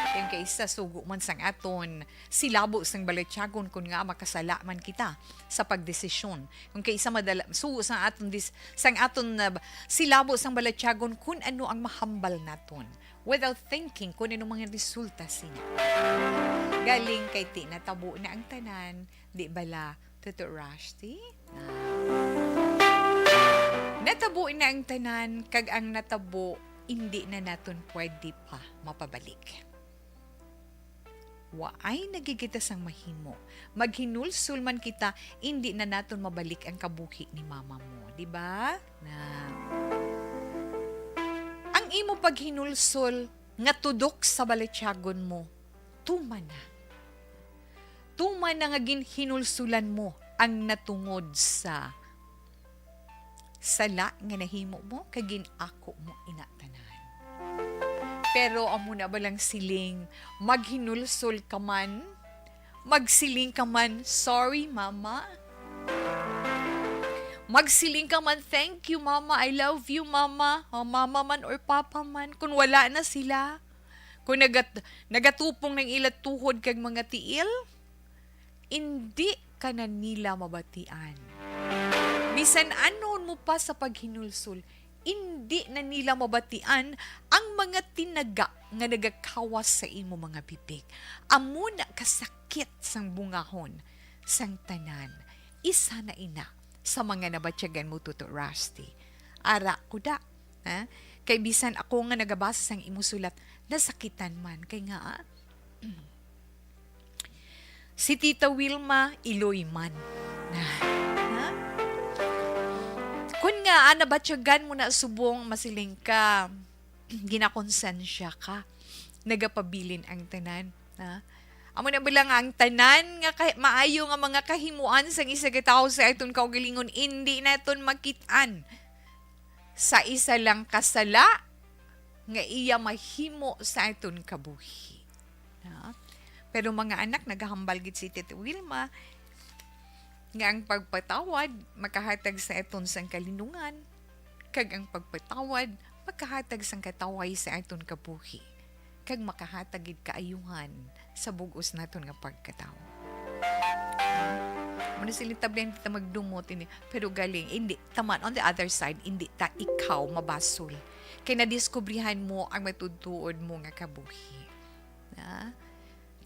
Kay kaisa sugo man sang aton silabo sang balatyagon kun nga makasala man kita sa pagdesisyon. Kung kaisa madala, sugo sang aton dis, sang aton, uh, silabo sang balatyagon kun ano ang mahambal naton, without thinking kung ano mga resulta sina. Galing kay ti natabo na ang tanan, di bala, Tuto Rusty? Ah. Natabo na ang tanan, kag ang natabo, indi na naton pwede pa mapabalik. Waay na gid kita sang mahimo. Maghinulsol man kita, indi na naton mabalik ang kabuhi ni mama mo, di ba? Na ang imo paghinulsol nga tudok sa balatyagon mo, tuman na. Tuman na nga ginhinulsulan mo ang natungod sa sala nga nahimo mo kag gin-ako mo ina tanan. Pero amo na ba lang siling, maghinulsol ka man, magsiling ka man, "Sorry, mama." Magsiling ka man, "Thank you, mama. I love you, mama." O mama man or papa man, kung wala na sila, kung nagat-, nagatupong ng ila tuhod kag mga tiil, indi ka na nila mabatian. Bisan anon mo pa sa paghinulsol, indi na nila mabatian ang mga tinaga nga nagakawas sa imo mga bibig. Amo na kasakit sang bungahon sang tanan. Isa na ina sa mga nabatyagan mo, Tuto Rusty. Ara ko da, ha? Kay bisan ako nga nagabasa sang imo sulat, nasakitan man. Kay nga, ah, si Tita Wilma, iloy man. Ha? Kun nga, ah, nabatyagan mo na subong, masiling ka, ginakonsensya ka, nagapabilin ang tanan. Ha? Amo na ba lang ang tanan nga kay, maayo nga mga kahimuan sang isa ka tawo sa aton kaugalingon, indi naton makit-an sa isa lang ka sala nga iya mahimo sa aton kabuhi. Ha? Pero mga anak, nagahambal gid si Tita Wilma nga ang pagpatawad makahatag sa aton sang kalinungan, kag ang pagpatawad makahatag sang kataway sa aton kabuhi, kag makahatag gid kaayuhan sa bug-os naton nga pagkatawo. Muna sila tablihan kita magdumot ini, pero galing, hindi, taman, on the other side, hindi ta ikaw mabasol. Kay nadiskubrihan mo ang matutuod mo nga kabuhi. Na?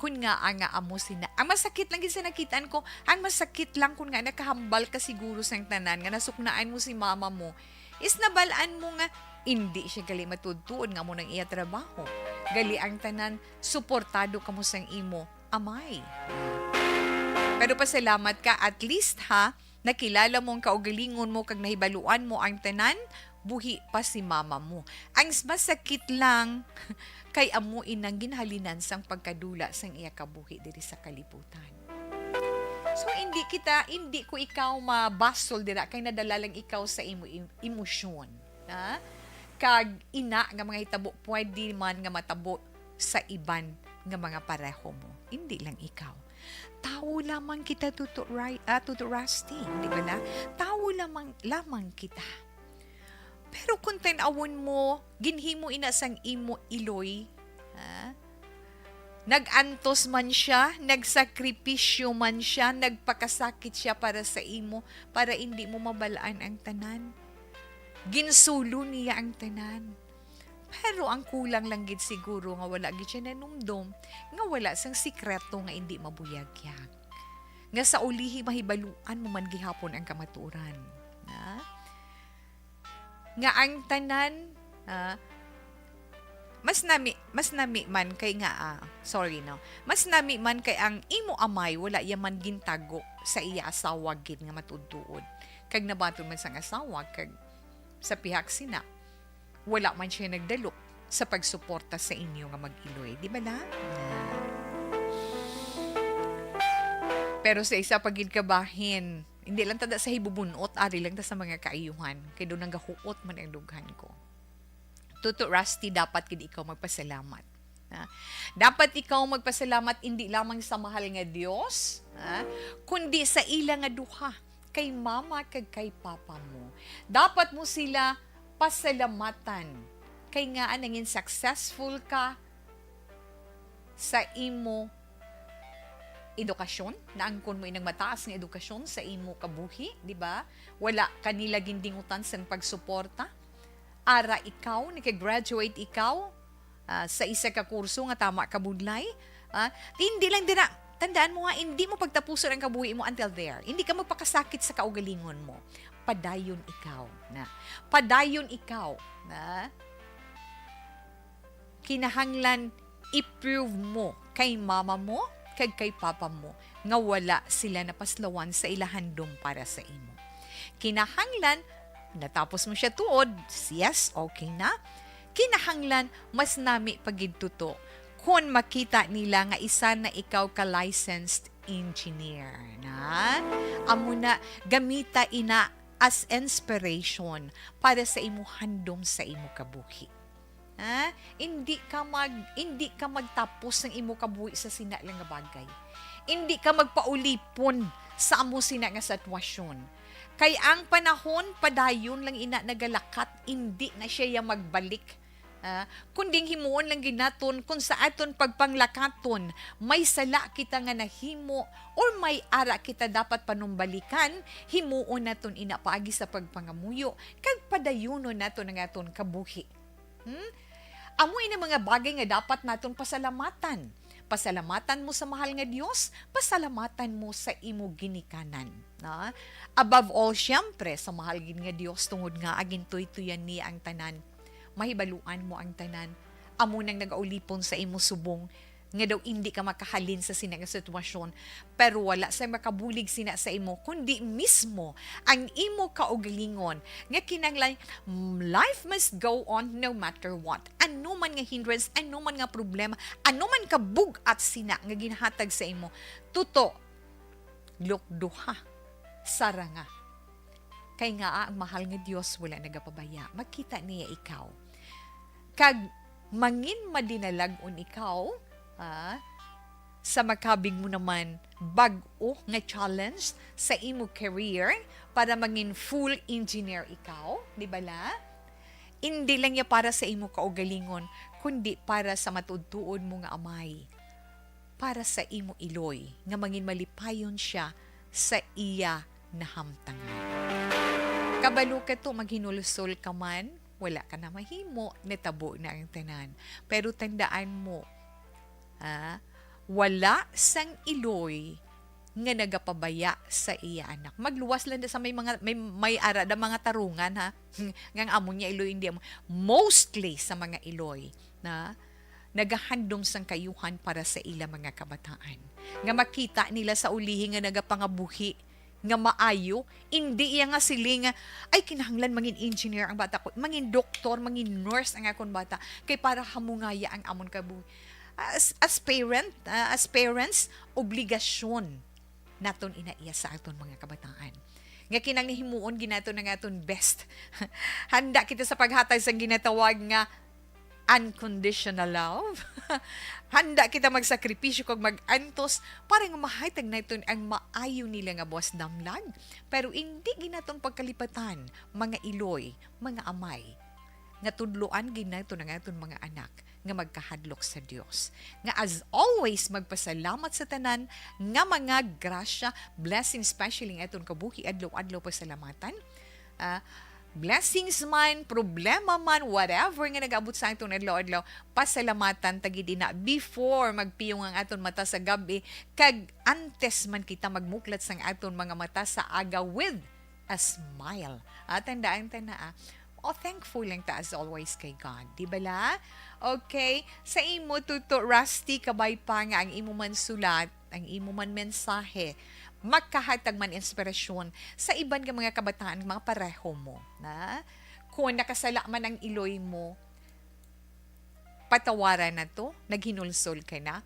Kun nga, ah, nga amo sina. Ang masakit lang gid sa nakitaan ko, ang masakit lang kun nga nakahambal ka siguro sang tanan nga nasuknaan mo si mama mo, is nabal-an mo nga indi siya gali matuod-tuod nga amo nang iya trabaho. Gali ang tanan, suportado kamo sang imo amay. Pero pasalamat ka, at least, ha, nakilala mo ang kaugalingon mo kag nahibaluan mo ang tanan, buhi pa si mama mo. Ang s-, masakit lang, kay amo inang ginhalinan sang pagkadula sang iya kabuhi diri sa kalibutan. So, hindi kita, hindi ko ikaw mabasol dira, kay nadala lang ikaw sa imo em-, emosyon, ha? Kag ina nga mga hitabo pwede man nga matabo sa iban nga mga pareho mo, hindi lang ikaw. Tawo lamang kita, Tuto Ri-, ah, Tuto Rusty, di ba na? Tawo lamang, lamang kita. Pero kung tan-awon mo, ginhimo ina sang imo iloy, ha? Nag-antos man siya, nagsakripisyo man siya, nagpakasakit siya para sa imo, para indi mo mabal-an ang tanan. Ginsulo niya ang tanan. Pero ang kulang lang gid siguro nga wala gid siya nanumdom nga wala sang sikreto nga indi mabuyagyag, nga sa ulihi mahibaluan mo man gihapon ang kamatuoran. Na? Nga ang tanan, ah, mas nami, mas nami man kay nga, ah, sorry, no? Mas nami man kay ang imo amay wala ya man gintago sa iya asawa gid nga matuod-tuod. Kag nabaton man sang asawa, kag sa pihak sina, wala man siya nagdalok sa pagsuporta sa inyo nga mag-iloy. Di ba na? Na. Pero sa isa pa gid ka bahin, hindi lang tada sa hibubunot, ari lang ta sa mga kaayuhan. Kay doon nanggahuot man ang dughan ko. Tuto Rusty, dapat gid ikaw magpasalamat. Ha? Dapat ikaw magpasalamat hindi lamang sa mahal nga Dios, ha? Kundi sa ila nga duha, kay mama kag kay papa mo. Dapat mo sila pasalamatan. Kay nga nangin successful ka sa imo edukasyon, naangkon mo inang mataas nga edukasyon sa imo kabuhi, di ba? Wala ka nila gindingutan sang pagsuporta. Ara ikaw, naka-graduate ikaw, ah, sa isa ka kurso nga tama ka budlay. Ah, hindi lang dira, tandaan mo nga, hindi mo pagtapuson ang kabuhi mo until there. Hindi ka magpakasakit sa kaugalingon mo. Padayon ikaw na. Padayon ikaw na. Kinahanglan i-prove mo kay mama mo kag kay papa mo nga wala sila napaslawan sa ila handom para sa imo. Kinahanglan, natapos mo siya tuod, yes, okay na. Kinahanglan, mas nami pa gid tuto kon makita nila nga isa na ikaw ka licensed engineer na. Amo na, gamita ina as inspiration para sa imo handom sa imo kabuhi. Ha? Hindi ka mag-, hindi ka magtapos ng imo kabuhi sa sina lang nga bagay. Hindi ka magpaulipon sa amo sina nga sitwasyon. Kay ang panahon, padayon lang ina nagalakat, hindi na siya ya magbalik. Ha? Kundi himuon lang gid naton kung sa aton pagpanglakaton, may sala kita nga nahimo or may ara kita dapat panumbalikan, himuon naton ina paagi sa pagpangamuyo, kag padayunon naton ang aton kabuhi. Hmm? Amo ini mga bagay nga dapat naton pasalamatan. Pasalamatan mo sa mahal nga Dios, pasalamatan mo sa imo ginikanan. Na? Above all, siyempre, sa mahal gid nga Dios, tungod nga agintuytuyan niya ang tanan. Mahibaluan mo ang tanan. Amo nang nagaulipon sa imo subong nga daw indi ka makahalin sa sina nga sitwasyon, pero wala sa makabulig sina sa imo, kundi mismo ang imo kaugalingon, nga kinahanglan, mm, life must go on no matter what. Ano man nga hindrance, ano man nga problema, ano man ka bug-at sina nga ginhatag sa imo, tuto, lukduha, saranga. Kay nga ang mahal nga Dios wala nagapabaya, makita niya ikaw. Kag mangin madinalag-on ikaw, ha, sa makabig mo naman bag-o nga challenge sa imo career para mangin full engineer ikaw, di bala? Indi lang niya para sa imo kaugalingon, kundi para sa matuod-tuod mo nga amay, para sa imo iloy, nga mangin malipayon siya sa iya nahamtangan. Kabalo ka to, maghinulsol ka man, wala ka na mahimo, natabo na ang tanan. Pero tandaan mo, ha, wala sang iloy nga nagapabaya sa iya anak. Magluwas lang da sa may mga, may, may ara da mga tarungan, ha, nga ang amo niya iloy, hindi amo. Mostly sa mga iloy na nagahandom sang kaayuhan para sa ila mga kabataan, nga makita nila sa ulihi nga nagapangabuhi nga maayo. Indi iya nga siling nga, "Ay, kinahanglan mangin engineer ang bata ko, mangin doktor, mangin nurse ang akon bata, kay para hamungaya ang amon kabuhi." As, as parent, ah, as parents, obligasyon naton ina iya sa aton mga kabataan. Nga kinahanglan himuon gid naton ang aton best. Handa kita sa paghatag sang ginatawag nga unconditional love. Handa kita magsakripisyo kag mag-antos para nga mahatag naton ang maayo nila nga buwas damlag. Pero indi gid naton pagkalipatan, mga iloy, mga amay, nga tudloan gid naton ang aton mga anak nga magkahadlok sa Dios. Nga as always, magpasalamat sa tanan nga mga grasya, blessing, especially ang aton kabuhi adlaw-adlaw pasalamatan. Ah, blessings man, problema man, whatever nga nag-abot sa aton adlaw-adlaw, pasalamatan ta gid ina before magpiyong ang aton mata sa gab-i, kag antes man kita magmuklat sang aton mga mata sa aga with a smile. Ah, tandaan ta na, ah. Oh, thankful lang ta as always kay God. Di bala? Okay. Sa imo, Tuto Rusty, kabay pa nga ang imo man sulat, ang imo man mensahe, makahatag man inspirasyon sa iban nga mga kabataan, mga pareho mo, na? Kung nakasala man ang iloy mo, patawaran na to, naghinulsol ka na.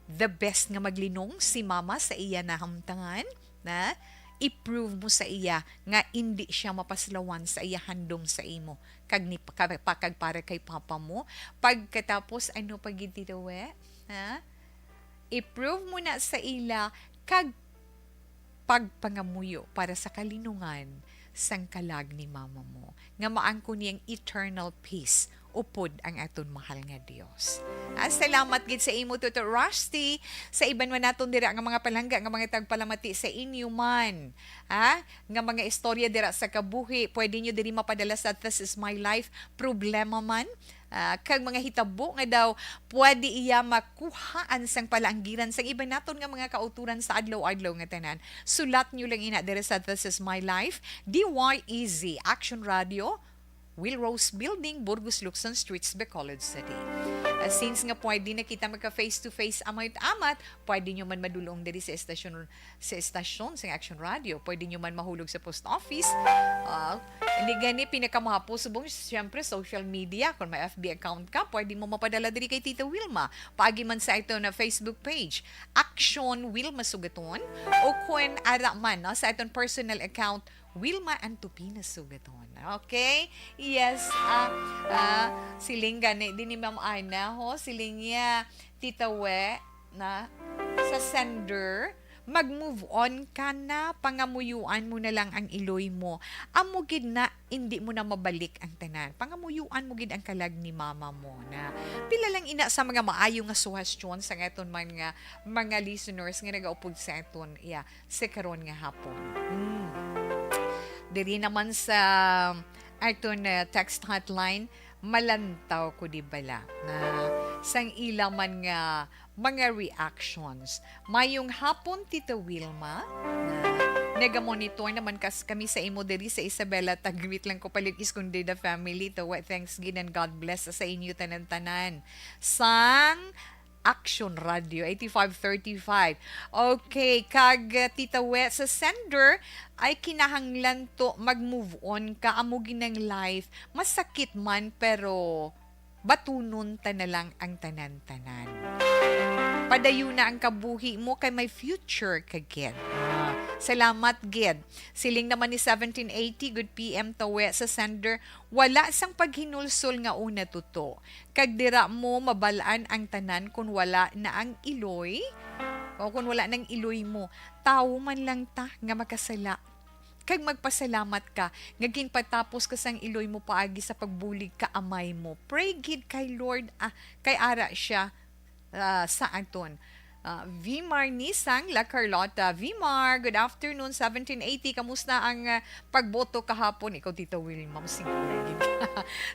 the best nga maglinong si mama sa iya nahamtangan, na i-prove mo sa iya nga indi siya mapaslawan sa iya handom sa imo kag ni ka-, pa-, kag para kay papa mo. Pagkatapos, ano pa gid, Tito We? Ha? I-prove mo na sa ila kag pagpangamuyo para sa kalinungan sang kalag ni mama mo, nga maangkon niyang eternal peace upod ang aton mahal nga Dios. Ah, salamat gid sa imo, Tuto Rusty. Sa iban man naton dira nga mga palangga, nga mga tagpalamati sa inyo man, ha, nga mga istorya dira sa kabuhi, pwede nyo diri mapadala sa This Is My Life Problema Man, ah, kag mga hitabo nga daw pwede iya makuhaan sang palaanggiran sang iban naton nga mga kauturan sa adlaw-adlaw nga tanan. Sulat nyo lang ina diri sa This Is My Life, D Y E Z, Action Radio, Will Rose Building, Burgos, Lukson, Streets, Bacolod City. Ah, since nga pwede na kita magka face-to-face amat-amat, pwede nyo man madulong diri sa estasyon, sa estasyon sa Action Radio. Pwede nyo man mahulog sa post office. Ah, hindi gani pinakamahapo subong, siyempre, social media. Kung may F B account ka, pwede mo mapadala diri kay Tita Wilma. Paagi man sa ito na Facebook page, Action Wilma Sugaton, o kung ara man, no, sa iton personal account, Wilma Antupina Sugaton. Okay? Yes, ah, ah, siling gani din ni Ma'am Ana, ho. Siling niya, Tita We, na sa sender, mag-move on ka na, pangamuyuan mo na lang ang iloy mo. Amo gid na, hindi mo na mabalik ang tanan. Pangamuyuan mo gid ang kalag ni mama mo na. Pila lang ina sa mga maayo nga suhestyon sa aton man nga mga listeners nga nagaupod sa aton, iya, sa karon nga hapon. Hmm. Diri naman sa aton, uh, text hotline, malantaw ko di bala na sang ila man nga mga reactions. Mayong hapon, Tita Wilma. Na, nagamonitor naman kas kami sa imo diri sa Isabela. Tag-greet lang ko palit Escondida family. Tawa, thanks gid and God bless sa inyo tanan-tanan. Sang Action Radio eighty-five thirty-five. Okay, kag, uh, Tita We, sa sender, ay kinahanglan to mag-move on ka. Amo ginang life. Masakit man, pero batunon ta na lang ang tanan-tanan. Padayon na ang kabuhi mo kay may future ka gid. Ah, salamat gid. Siling naman ni seventeen eighty, good P M Tawe sa sender, wala sang paghinulsol nga una, Tuto. Kag dira mo mabal-an ang tanan kun wala na ang iloy, o kun wala nang iloy mo. Tawo man lang ta nga makasala. Kag magpasalamat ka nga ginpatapos ka sang iloy mo paagi sa pagbulig ka amay mo. Pray gid kay Lord, ah, kay ara siya, ah, sa aton. Ah, Vimar Nisang, La Carlota. Vimar, good afternoon, seventeen eighty. Kamusta ang, ah, pagboto kahapon? Ikaw, Tita Wilma, masiguro gid.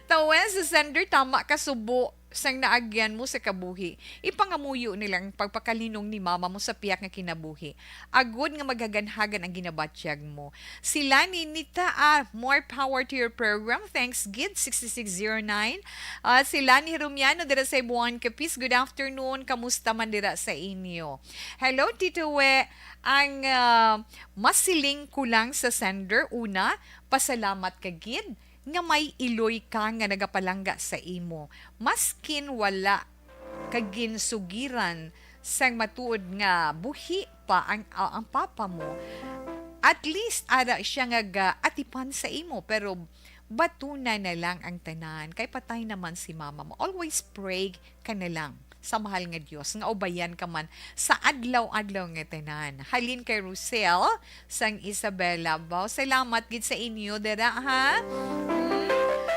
Tawen sa sender, tama ka, subo sang naagyan mo sa kabuhi. Ipangamuyo nila ang pagpakalinong ni mama mo sa pihak nga kinabuhi, agod nga maghaganhagan ang ginabatyag mo. Sila ni Nita, ah, more power to your program. Thanks gid, sixty-six zero nine. Ah, sila ni Romiano dira sa Ibuan, Capiz. Good afternoon. Kamusta man dira sa inyo? Hello, Tito We. Ang, ah, masiling ko lang sa sender, una, pasalamat ka gid nga may iloy ka nga nagapalangga sa imo, maskin wala ka ginsugiran sang matuod nga buhi pa ang, ang papa mo. At least, ara siya nga gaatipan sa imo, pero batuna na lang ang tanan, kay patay naman si mama mo. Always pray ka na lang sa mahal nga Dios nga ubayan ka man sa adlaw-adlaw nga tanan. Halin kay Rosel sang Isabela. Baw, salamat gid sa inyo dira, ha? Hmm?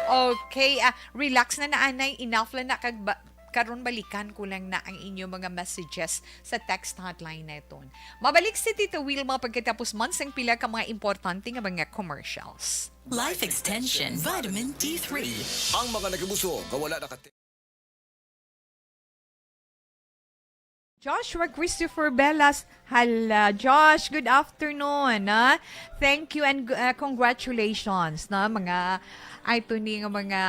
Okay, ah, relax na na, anay. Enough lang na kag ba-, karon balikan ko lang na ang inyo mga messages sa text hotline na iton. Mabalik si Tita Wilma pagkatapos man sang pila ka mga importante nga mga commercials. Life Extension Vitamin D three. Ang mga nagibusog nga wala nakati- Joshua Christopher Bellas. Hala, Josh, good afternoon, ah. Thank you and, uh, congratulations, na mga, ay, to ni nga mga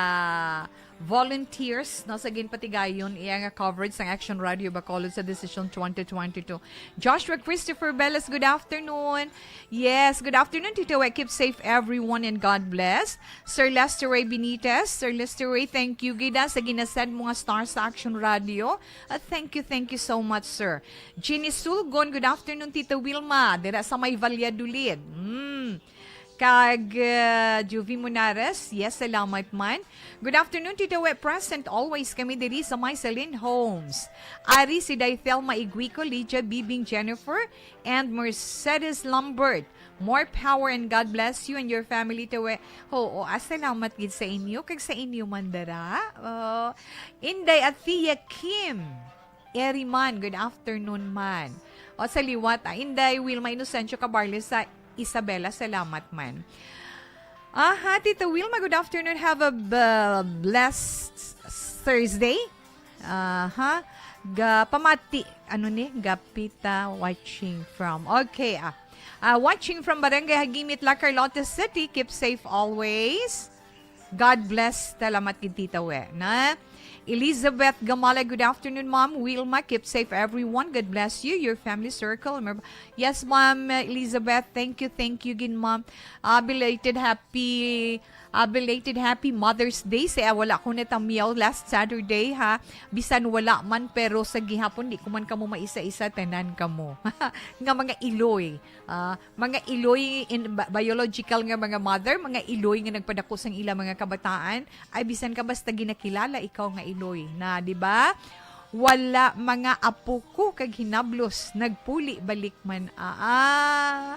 volunteers, no, sa ginpatigayon iya nga coverage sang Action Radio Bacolod sa Decision twenty twenty-two. Joshua Christopher Velas, good afternoon. Yes, good afternoon, Tito Wet. Keep safe, everyone, and God bless. Sir Lester Ray Benitez, Sir Lester Ray, thank you gid, ah, sa ginasend mo nga star sa Action Radio. Ah, thank you, thank you so much, sir. Jeannie Sulgon, good afternoon, Tita Wilma, dira sa may Valladolid. Mm. Kag, uh, Juvie Munares, yes, salamat man. Good afternoon, Tita Wet, present always kami diri sa may Celine Homes. Ari si Day Thelma Iguico, Lydia, Bibing, Jennifer, and Mercedes Lambert. More power and God bless you and your family, Tita Wet. Oo, ah, salamat gid sa inyo, kag sa inyo man dara. Uh, Inday Athea Kim. Eri man, good afternoon man. O, sa liwat, ah, Inday Wilma Inocencio Cabarles sa Isabela, salamat man. Aha, Tita Wilma, good afternoon. Have a b-, blessed Thursday. Aha. Ga pamati, ano ni? Gapita watching from. Okay, ah. Ah, watching from Barangay Hagimit, La Carlota City. Keep safe always. God bless. Salamat gid, Tita We, na. Elizabeth Gamala, good afternoon, Ma'am. Wilma, keep safe, everyone. God bless you, your family circle. Mer-, yes, Ma'am Elizabeth. Thank you, thank you gid, Ma'am. Ah, belated happy, ah, belated happy Mother's Day. Sa, ah, wala ko natamiyaw last Saturday, ha. Bisan wala man, pero sa gihapon, di ko man kamo maisa-isa, tanan kamo. Nga mga iloy. Ah, mga iloy in, ba-, biological nga mga mother, mga iloy nga nagpadako sang ila mga kabataan, ay bisan ka basta ginakilala ikaw nga iloy na, di ba? Wala mga apo ko kag hinablos, nagpuli balik man. Ah, ah.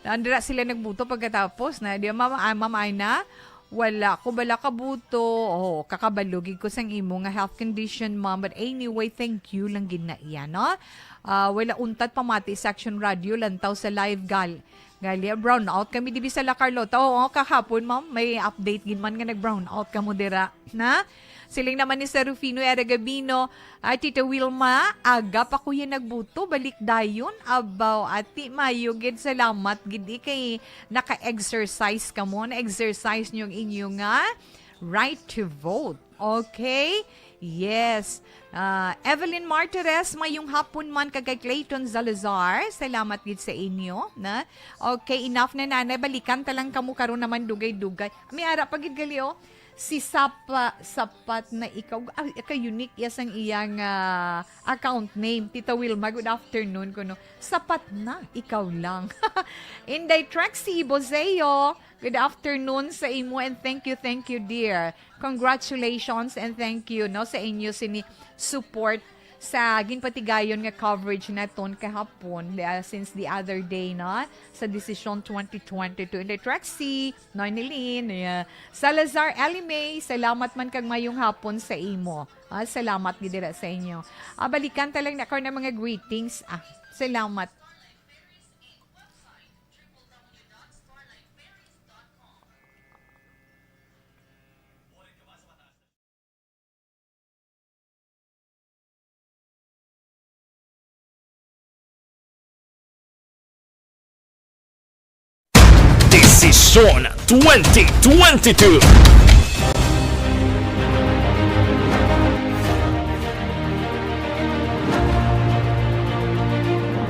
Nandira sila nagbuto pagkatapos na, di ba, Mama, ah, Mama Aina? Wala ko bala kabuto. Oh, kakabalo gid ko sang imo nga health condition, ma'am. But anyway, thank you lang gid na iya, no? Ah, wala untat pamati sa Action Radio, lantaw sa live gal. Gali, brown out kami dibi sa La Carlota. Oo, kahapon, ma'am, may update gid man nga nag-brown out kamo dira, na? Siling naman ni Sir Rufino Era Gabino, "Ay, Tita Wilma, aga pa ko yan nagbuto, balik dayon." Abaw, ati, mayo gid, salamat gid, eh, kay naka-exercise kamo, na-exercise niyo ang inyo nga right to vote. Okay? Yes. Ah, Evelyn Martires, mayong hapon man kag kay Clayton Zalazar. Salamat gid sa inyo, na. Okay, enough na, nanay. Balikan ta lang kamo karon naman dugay-dugay. May ara pa gid gali, oh. Si Sapa, Sapat na Ikaw. Ah, ka-unique ya sang iyang, ah, account name. Tita Wilma, good afternoon kuno. Sapat na, ikaw lang. Inday Trexie Bozeo, good afternoon sa imo and thank you, thank you, dear. Congratulations and thank you, no, sa inyo sini support sa ginpatigayon nga coverage naton kahapon, ah, since the other day, no, sa Decision twenty twenty-two. Inday Trexie, Noy Nilin, yeah. Salazar Ellie May, salamat man kag mayong hapon sa imo. Ah, salamat gid dira sa inyo. Ah, balikan ta lang na karon ang mga greetings. Ah, salamat. Desisyon twenty twenty-two.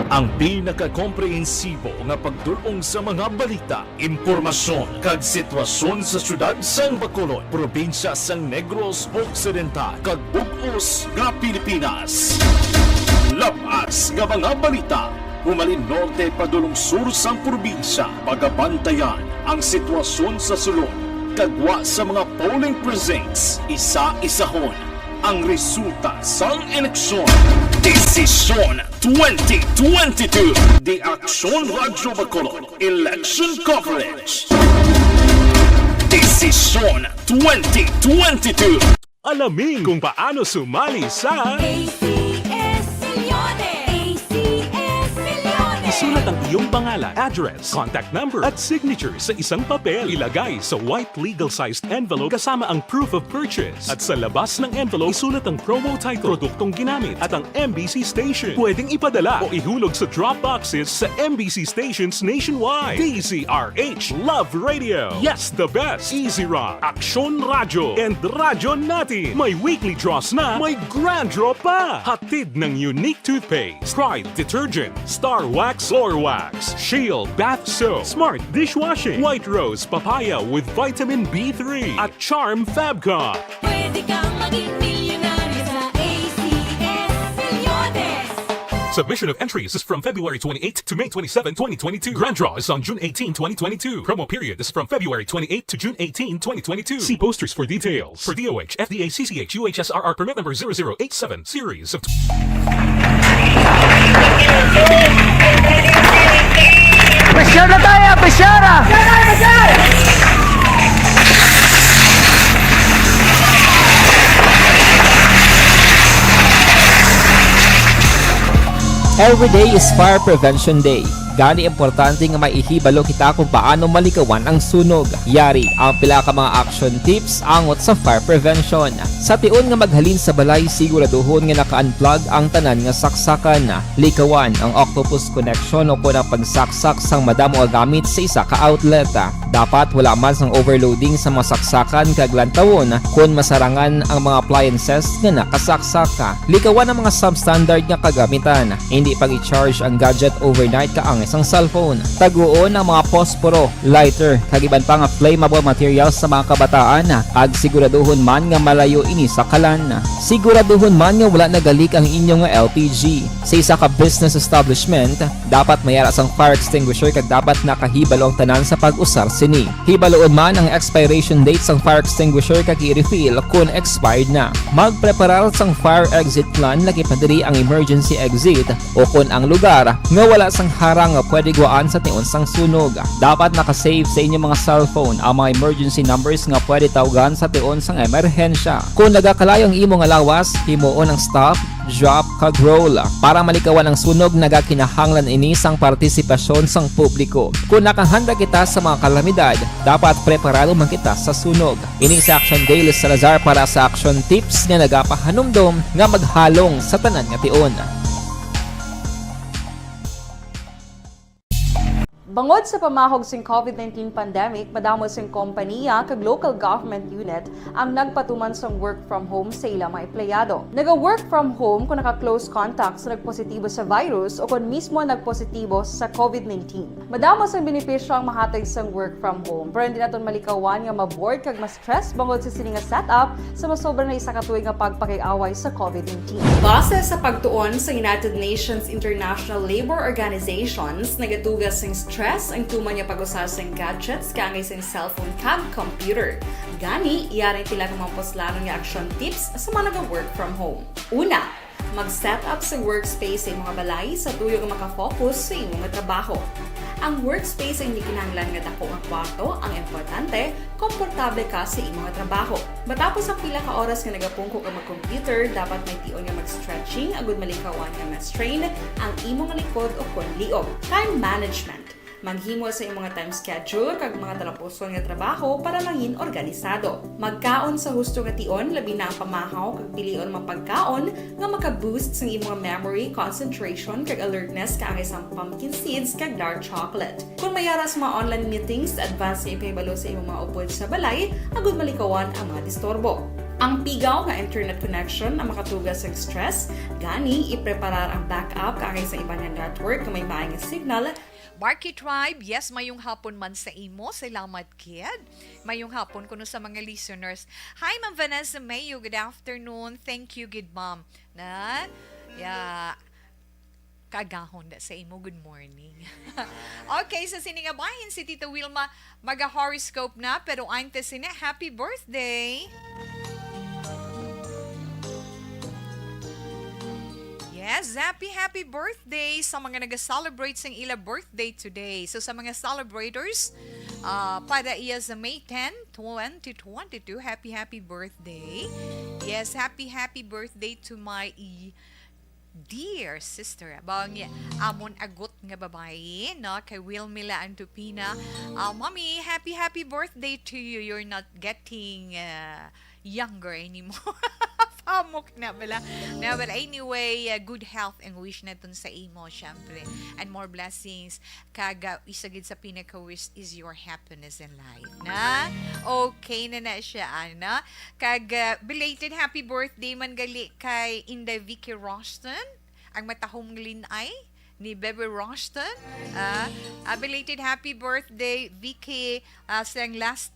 Ang pinakakomprehensibo nga pagdul-ong sa mga balita, impormasyon, kag sitwasyon sa siyudad sang Bacolod, probinsya sang Negros Occidental, kag bug-os nga Pilipinas. Lab-as nga mga balita, humalin norte padulong sur sang probinsya, pagabantayan ang sitwasyon sa sulod, kag gwa sa mga polling precincts, isa-isahon ang resulta sang eleksyon. Desisyon twenty twenty-two. The Action Radio Bacolod Election Coverage. Desisyon twenty twenty-two. Alamin kung paano sumali sa A C S Milyones! A C S Milyones! Isulat Ang iyong pangalan, address, contact number, at signature sa isang papel. Ilagay sa white legal-sized envelope kasama ang proof of purchase. At sa labas ng envelope, isulat ang promo title, produktong ginamit, at ang M B C station. Pwedeng ipadala o ihulog sa drop boxes sa M B C stations nationwide. D Z R H Love Radio. Yes, the best. Easy Rock, Aksyon Radyo, and Radyo Natin. May weekly draws na, may grand draw pa. Hatid ng Unique Toothpaste, Pride Detergent, Star Wax, Floor Wax, Shield Bath Soap, Smart Dishwashing, White Rose Papaya with Vitamin B three, at Charm Fabcon. Pwede kang maging milyonaryo sa A C S Milyones. Submission of entries is from February twenty-eighth to May twenty-seven, twenty twenty-two. Grand draw is on June eighteen, twenty twenty-two. Promo period is from February twenty-eighth to June eighteen, twenty twenty-two. See posters for details. For D O H, F D A, C C H, U H S R R permit number zero zero eight seven, series of Pressure na tayo, pressure! Every day is Fire Prevention Day. Gani, importante nga maihibalo kita kung paano malikawan ang sunog. Yari ang pila ka mga action tips angot sa fire prevention. Sa tion nga maghalin sa balay, siguraduhon nga naka-unplug ang tanan nga saksakan. Likawan ang octopus connection o kon ang pagsaksak sang madamo nga gamit sa isa ka outlet. Dapat wala man sang overloading sa mga saksakan kag lantawon kon masarangan ang mga appliances nga nakasaksak. Likawan ang mga substandard nga kagamitan. Hindi pag-i-charge ang gadget overnight kaangay sang cellphone. Taguon ang mga posporo, lighter, kag iban pa nga flammable materials sa mga kabataan, kag siguraduhon man nga malayo ini sa kalan. Siguraduhon man nga wala nagalik ang inyo nga L P G. Sa isa ka business establishment, dapat may ara sang fire extinguisher kag dapat nakahibalo ang tanan sa pag-usar sini. Hibaluon man ang expiration date sang fire extinguisher kag i-refill kon expired na. Magpreparar sang fire exit plan, lakip na diri ang emergency exit o kon ang lugar nga wala sang harang nga pwede guwaan sa tion sang sunog. Dapat naka-save sa inyo mga cellphone ang mga emergency numbers nga pwede tawgan sa tion sang emerhensya. Kon nagakalayo ang imo nga lawas, himuon ang stop, drop, kag roll. Para malikawan ang sunog, nagakinahanglan ini sang partisipasyon sang publiko. Kon nakahanda kita sa mga kalamidad, dapat preparado man kita sa sunog. Ini si Action Day, Luz Salazar para sa Action Tips nga nagapahanumdom nga maghalong sa tanan nga tion. Bangod sa pamahog sing COVID nineteen pandemic, madamo sing kompanya kag local government unit ang nagpatuman sang work from home sa ila mga empleyado. Naga-work from home kung naka-close contact sa nagpositibo sa virus o kon mismo nagpositibo sa COVID nineteen. Madamo sang benepisyo ang mahatag sang work from home, pero hindi naton malikawan nga ma-bored kag ma-stress bangod sa sini nga setup sa masobra na isa ka tuig nga pagpakig-away sa COVID nineteen. Base sa pagtuon sa United Nations International Labour Organizations, nagatuga sing stress ang tuman nga pag-usa sing gadgets kaangay sing cellphone kag computer. Gani, yari ang pila ka mga puslanon nga action tips sa mga naga-work from home. Una, mag-set up sa workspace sa imong balay sa tuyo nga makafocus sa imong trabaho. Ang workspace ang hindi kinahanglan nga dako nga kwarto, ang importante, komportable ka sa imong trabaho. Matapos ang pila ka oras nga nagapungko ka mag-computer, dapat may tion nga mag-stretching agud malikawan nga ma-strain ang imong likod o kon liog. Time management. Maghimo sa imong time schedule kag mga talapuson nga trabaho para mangin organisado. Magkaon sa husto nga tion, labi na ang pamahaw kag pilion mga pagkaon nga maka-boost sang imong memory, concentration, kag alertness kaangay sang pumpkin seeds kag dark chocolate. Kung may ara sa mga online meetings, advance nga ipahibalo sa imong mga upod sa balay agud malikawan ang mga disturbo. Ang pigaw nga internet connection ang makatuga sang stress, gani ipreparar ang backup kaangay sa iban nga network nga may maay nga signal. Marky Tribe, yes, mayong hapon man sa imo. Salamat, kid. Mayong hapon kuno sa mga listeners. Hi, Ma'am Vanessa Mayo. Good afternoon. Thank you, good ma'am. Na, ya, kagahon da sa imo. Good morning. Okay, sa sini nga bahin, si Tita Wilma maga-horoscope na, pero antes sini, happy birthday! Yes, happy, happy birthday sa mga nag-celebrate sang ila birthday today. So, sa mga celebrators, ah, para iya sa May ten, twenty twenty-two, happy, happy birthday. Yes, happy, happy birthday to my i-, Dear sister, bang amon agot nga babayi, no? Kay Wilmila Antupina, ah, "Mommy, happy, happy birthday to you. You're not getting, uh, younger anymore." Pamok na bala. No, but anyway, uh, good health ang wish naton sa imo, syempre. And more blessings. Kag, uh, isa gid sa pinaka-wish is your happiness in life, na? Okay na na siya, ana. Kag, uh, belated happy birthday man gali kay Inday Vicky Roston, ang matahom nga lin-ay ni Bebe Roston. Ah, a belated happy birthday, Vicky, ah, sang last,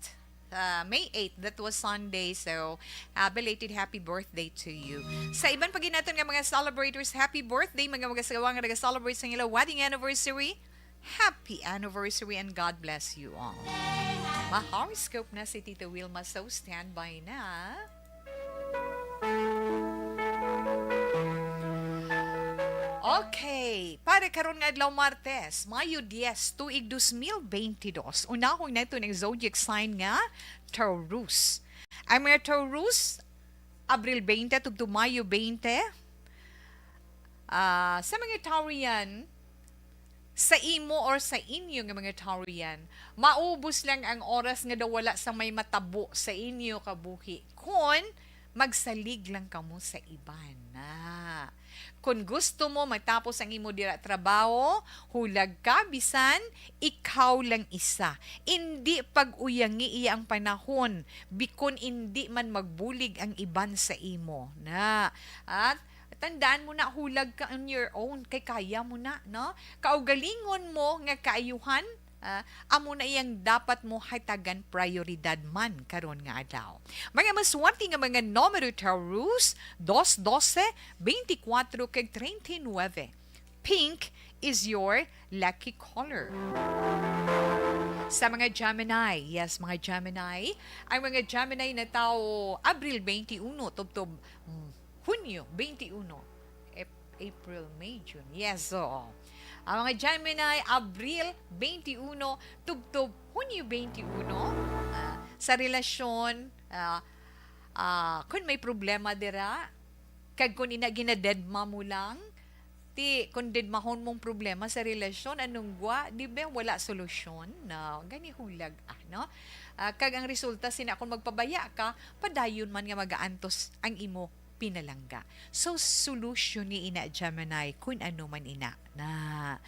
ah, May eight, that was Sunday. So, ah, belated happy birthday to you. Sa iban pa gid naton nga mga celebrators, happy birthday, mga mag-asawa nga nag-celebrate sa ilang wedding anniversary. Happy anniversary and God bless you all. Ma-horoscope na si Tita Wilma, so standby na. Okay, para karon nga adlaw, Martes, Mayo diyes, tuig dos mil beintidos, unahon naton ang zodiac sign nga Taurus. Ang mga Taurus, Abril twenty tubtob Mayo twenty. Ah, sa mga Taurian, sa imo or sa inyo nga mga Taurian, maubos lang ang oras nga daw wala sa may matabo sa inyo kabuhi kon magsalig lang kamo sa iban. Na, kon gusto mo matapos ang imo dira trabaho, hulag ka bisan ikaw lang isa. Indi pag-uyangi iya ang panahon, bikon indi man magbulig ang iban sa imo. Na, at tandaan mo na, hulag ka on your own, kay kaya mo na, no? Kaugalingon mo nga kaayuhan, ah, amo na iyang dapat mo hatagan prioridad man karon nga adlaw. Mga maswerte nga mga numero, Taurus, dos, dose, beintikwatro, kag treinta y nuebe. Pink is your lucky color. Sa mga Gemini, yes, mga Gemini, ang mga Gemini na tawo Abril twenty-one tubtob, mm, Hunyo twenty-one. Ap-, April, May, June. Yes, oo. Ang mga Gemini, Abril twenty-one tubtob Hunyo twenty-one. Ah, sa relasyon, ah, ah, kung may problema dira, kag kung ina ginadedma mo lang, ti, kung dedmahon mong problema sa relasyon, anong gwa, di ba, wala solusyon? No, gani hulag, ah, no? Ah, kag ang resulta sina, kung magpabaya ka, padayon man nga magaantos ang imo pinalangga. So, solusyon ni ina, Gemini, kung ano man ina. Na,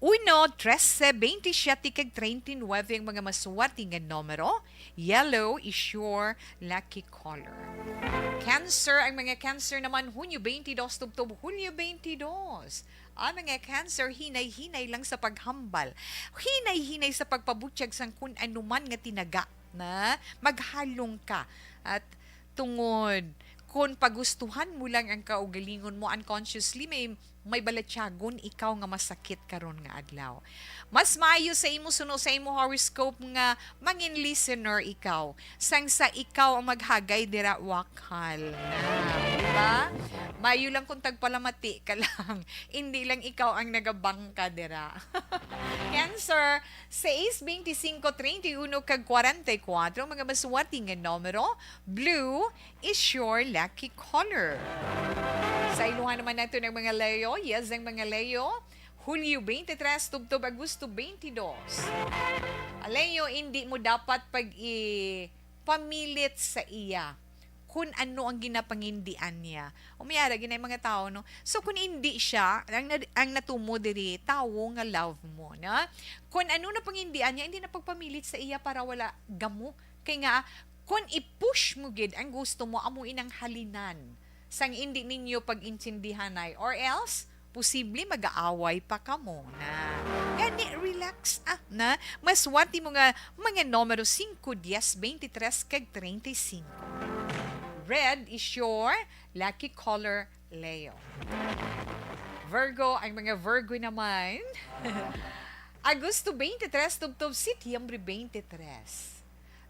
uno, trese, beintisyete, kag treinta y nuebe ang mga maswerte nga numero. Yellow is your lucky color. Cancer, ang mga Cancer naman, Hunyo twenty-dos tubtob Hulyo twenty-dos. Ang mga Cancer, hinay-hinay lang sa paghambal. Hinay-hinay sa pagpabutyag sang kun anuman nga tinaga na maghalong ka. At tungod, kung pagustuhan mo lang ang kaugalingon mo, unconsciously, may, may balatyagon ikaw nga masakit karon nga adlaw. Mas maayo sa imo suno sa imo horoscope nga mangin listener ikaw, sang sa ikaw ang maghagay dira, wakal. Na, di ba? Maayo lang kung tagpalamati ka lang. Hindi lang ikaw ang nagabangka dira. Cancer, seis, beintisinko, treinta y uno, kag kwarenta y kuwatro, mga maswerte nga numero. Blue is your lucky color. Sa iluhan naman nato ng mga Leo. Yes, ang mga Leo, Hulyo twenty-three tubtob Agosto twenty-dos. Leo, hindi mo dapat pag-i-, pamilit sa iya kung ano ang ginapangindian niya. Umiara, ginay mga tao, no? So, kung hindi siya, ang, na- ang natumo diri, tawo nga love mo, na? Kung ano na pangindian niya, hindi na pagpamilit sa iya para wala gamo. Kay nga, kung i-push mo gid ang gusto mo, amo inang halinan sang hindi ninyo pag-intindihanay. Or else, posible mag-aaway pa kamo na. Gani, relax, ah, na. Maswerte mo nga mga numero singko, diyes, beintitrés, kag treinta y cinco. Red is your lucky color, Leo. Virgo, ang mga Virgo naman. Agosto twenty-three, tubtob Setyembre twenty-three.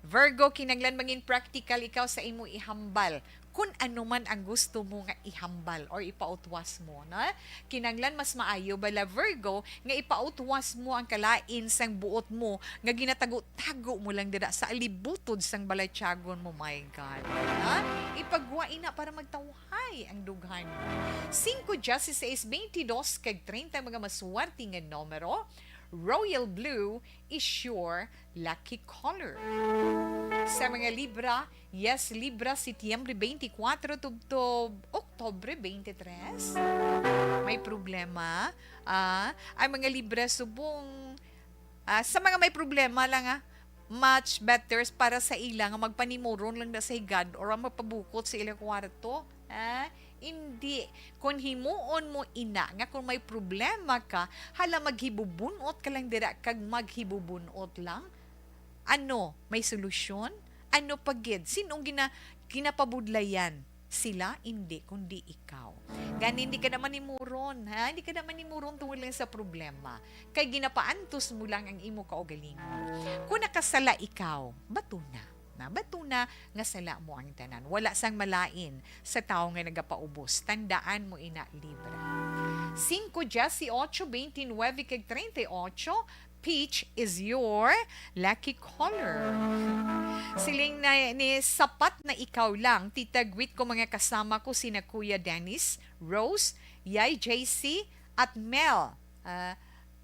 Virgo, kinahanglan mangin practical ikaw sa imo ihambal. kun ano man ang gusto mo nga ihambal or ipautwas mo, na? Kinanglan mas maayo bala, Virgo, nga ipautwas mo ang kalain sang buot mo nga ginatago-tago mo lang dira sa alibutod sang balatyagon mo, my God, na? Ipagwa ina para magtawhay ang dughan. Cinco, dieciséis, veintidós, kag treinta, mga maswerte nga numero. Royal blue is your lucky color. Sa mga Libra, yes, Libra, Setyembre twenty-four tubtob Oktubre twenty-three. May problema. Ah, ang mga Libra subong, ah, sa mga may problema lang, ah, much better para sa ila nga magpanimuron lang na sa higad or ang mapabukot sa ilang kwarto. Ah, hindi. Kung himuon mo ina nga kung may problema ka, hala, maghibubunot ka lang dira kag maghibubunot lang. Ano, may solusyon? Ano pa gid? Sinong gina-, ginapabudlayan? Sila? Hindi, kundi ikaw. Gani, hindi ka na manimuron, ha? Hindi ka na manimuron tungod lang sa problema. Kay ginapaantos mo lang ang imo kaugalingon. Kung nakasala ikaw, bato na. Na, bato na nga sala mo ang tanan. Wala sang malain sa tawo nga nagapaubos. Tandaan mo ina, Libra. Cinco, dieciocho, veintinueve, kag treinta y ocho, peach is your lucky color. Siling na ni, sapat na ikaw lang, titagwit ko mga kasama ko sina Kuya Dennis, Rose, Yay J C, at Mel. Ah,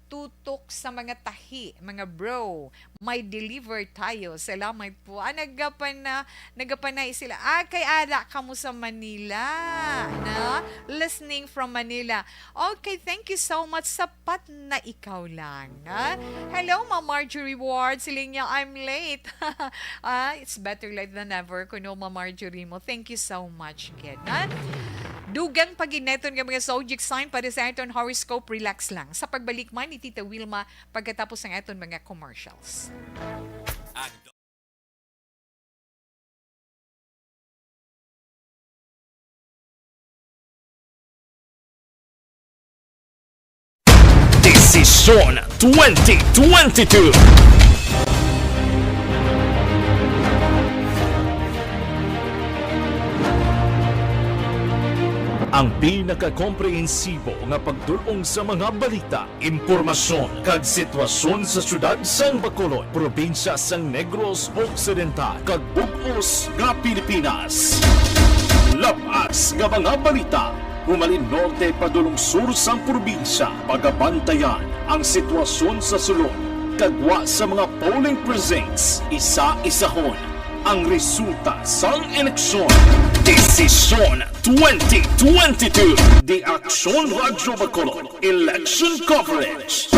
tutok sa mga tahi, mga bro. May deliver tayo. Salamat po. Ah, nagapana-, nagapanay sila. Ah, kay ara kamo sa Manila, no? Listening from Manila. Okay, thank you so much. Sapat na ikaw lang, ha? Hello, Ma'am Marjorie Ward. Siling niya, "I'm late." Ah, it's better late than never. Kuno, Ma'am Marjorie mo. Thank you so much, kid, ha? Dugang pa gid naton nga mga zodiac sign para sa aton horoscope. Relax lang. Sa pagbalik man ni Tita Wilma pagkatapos ng aton mga commercials. Desisyon twenty twenty-two. Ang pinakakomprehensibo nga pagdul-ong sa mga balita, impormasyon, kag sitwasyon sa siyudad sang Bacolod, probinsya sang Negros Occidental, kag bug-os nga Pilipinas. Lab-as nga mga balita, humalin norte padulong sur sang probinsya. Pagabantayan ang sitwasyon sa sulod, kag gwa sa mga polling precincts, isa-isahon ang resulta sang eleksyon. Desisyon twenty twenty-two. The Aksyon Radyo Bacolod Election Coverage.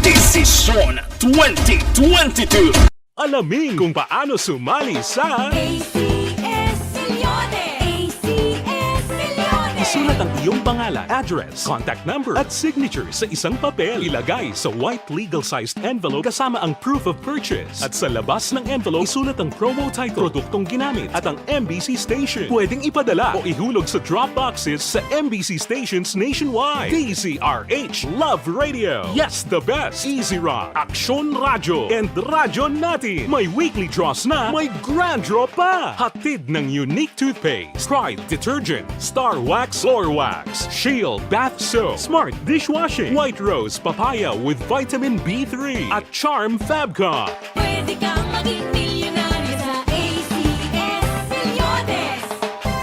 Desisyon twenty twenty-two. Alamin kung paano sumali sa A C S Millones. A C S Millones. Isulat ang iyong pangalan, address, contact number, at signature sa isang papel. Ilagay sa white legal-sized envelope kasama ang proof of purchase. At sa labas ng envelope, isulat ang promo title, produktong ginamit, at ang M B C station. Pwedeng ipadala o ihulog sa drop boxes sa M B C stations nationwide. D Z R H Love Radio. Yes, the best. Easy Rock, Aksyon Radyo, and Radyo Natin. May weekly draws na, may grand draw pa. Hatid ng Unique Toothpaste, Pride Detergent, Star Wax Floor Wax, Shield Bath Soap, Smart Dishwashing, White Rose Papaya with Vitamin B three, at Charm Fabcon. Pwede kang maging milyonaryo sa A C S Millones.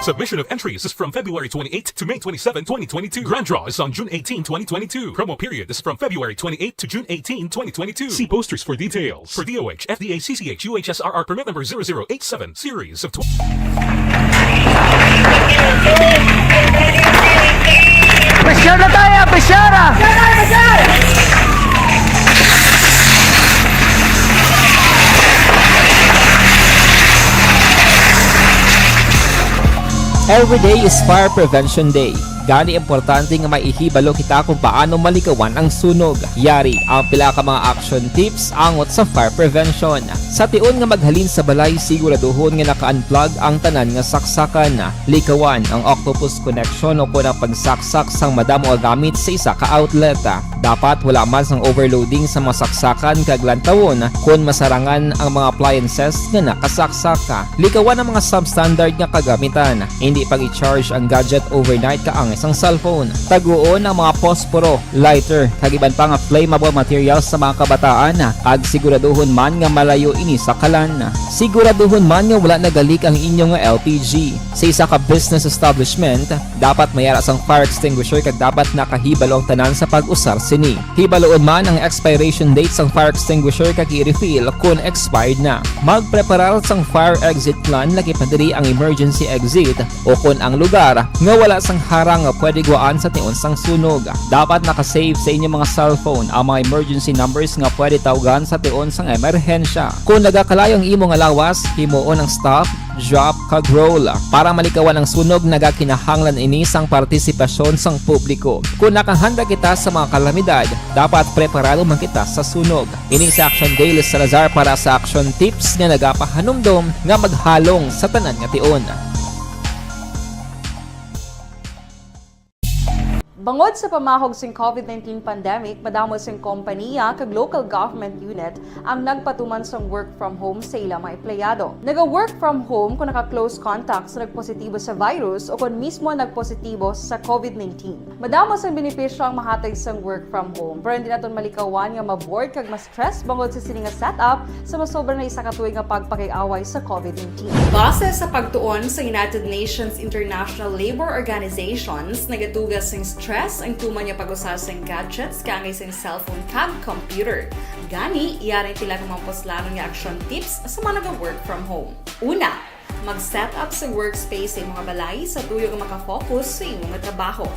Submission of entries is from February twenty-eighth to May twenty-seven, twenty twenty-two. Grand draw is on June eighteen, twenty twenty-two. Promo period is from February twenty-eighth to June eighteen, twenty twenty-two. See posters for details. For D O H, F D A, C C H, U H S R R permit number zero zero eight seven, series of tw- Pressure na tayo, pressure! Every day is Fire Prevention Day. Gani, importante nga maihibalo kita kung paano malikawan ang sunog. Yari ang pila ka mga action tips angot sa fire prevention. Sa tion nga maghalin sa balay, siguraduhon nga naka-unplug ang tanan nga saksakan. Likawan ang octopus connection o kon ang pagsaksak sang madamo nga gamit sa isa ka outlet. Dapat wala man sang overloading sa mga saksakan kag lantawon kon masarangan ang mga appliances nga nakasaksak. Likawan ang mga substandard nga kagamitan. Hindi pag-i-charge ang gadget overnight kaangay sang cellphone. Taguon ang mga posporo, lighter, kag iban pa nga flammable materials sa mga kabataan, kag siguraduhon man nga malayo ini sa kalan. Siguraduhon man nga wala nagalik ang inyo nga L P G. Sa isa ka business establishment, dapat may ara sang fire extinguisher kag dapat nakahibalo ang tanan sa pag-usar sini. Hibaloon man ang expiration date sang fire extinguisher kag i-refill kon expired na. Magpreparar sang fire exit plan, lakip na diri ang emergency exit o kon ang lugar nga wala sang harang nga pwede guwaan sa tion sang sunog. Dapat naka-save sa inyo mga cellphone ang mga emergency numbers nga pwede tawgan sa tion sang emerhensya. Kon nagakalayo ang imo nga lawas, himuon ang stop, drop, kag roll. Para malikawan ang sunog, nagakinahanglan ini sang partisipasyon sang publiko. Kon nakahanda kita sa mga kalamidad, dapat preparado man kita sa sunog. Ini si Action Dale Salazar para sa Action Tips nga nagapahanumdom nga maghalong sa tanan nga tion. Bangod sa pamahog sing covid nineteen pandemic, madamo sing kompaniya kag local government unit ang nagpatuman sang work from home sa ila mga empleyado. Naga-work from home kon naka-close contact sa nagpositibo sa virus o kon mismo nagpositibo sa covid nineteen. Madamo sang benepisyo ang mahatag sang work from home, pero hindi naton malikawan nga ma-bored kag ma-stress bangod sa sini nga setup sa masobra na isa ka tuig nga pagpakig-away sa covid nineteen. Base sa pagtuon sa United Nations International Labour Organizations, nagatuga sing stress ang tuman nga pag-usa sing gadgets kaangay sing cellphone kag computer. Gani, yari ang pila ka mga puslanon nga action tips sa mga naga-work from home. Una, mag-set up sa workspace sa imo nga balay sa tuyo nga makafocus sa imo nga trabaho.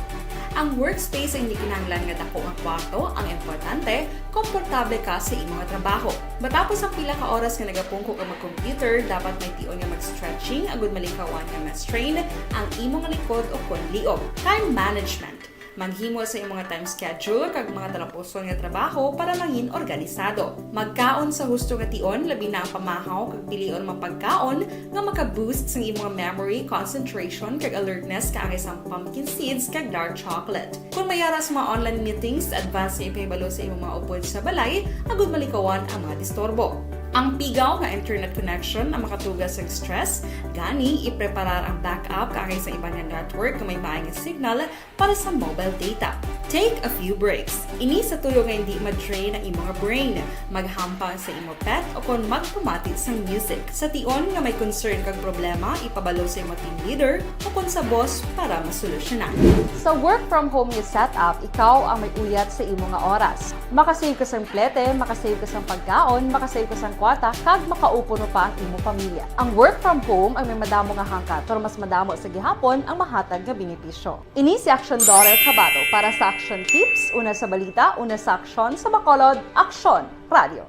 Ang workspace ay hindi kinahanglan nga dako nga kwarto, ang importante, komportable ka sa imo nga trabaho. Matapos ang pila ka oras nga nagapungko ka mag-computer, dapat may tion nga mag-stretching agud malikawan nga ma-strain ang imo nga likod o kon liog. Time management. Maghimo sa imo nga time schedule kag mga talapuson nga trabaho para mangin organisado. Magkaon sa husto nga tion, labi na ang pamahaw kag pilion man pagkaon nga maka-boost sang imo nga memory, concentration, kag alertness kaangay sang pumpkin seeds kag dark chocolate. Kon may ara sa mga online meetings, advance nga ipahibalo sa imo mga upod sa balay agud malikawan ang mga disturbo. Ang pigaw nga internet connection ang makatuga sa stress, gani ipreparar ang backup kaangay sa iban nga network nga may maay nga signal para sa mobile data. Take a few breaks. Ini sa tuyo nga hindi ma-drain ang imo nga brain. Maghampang sa imo pet o kon magpamati sang music. Sa tion nga may concern kag problema, ipabalo sa imo team leader o kon sa boss para masolusyonan. Sa work from home nga setup, ikaw ang may uyat sa imo nga oras. Makasave ka sang plete, makasave ka sang pagkaon, makasave ka sang kwarta, kag makaupuno pa ang imo pamilya. Ang work from home ang may madamo nga hangkat, pero mas madamo sa gihapon ang mahatag nga benepisyo. Ini si Action Daughter Kabato para sa Action Tips, una sa balita, una sa aksyon, sa Bacolod, Aksyon Radio.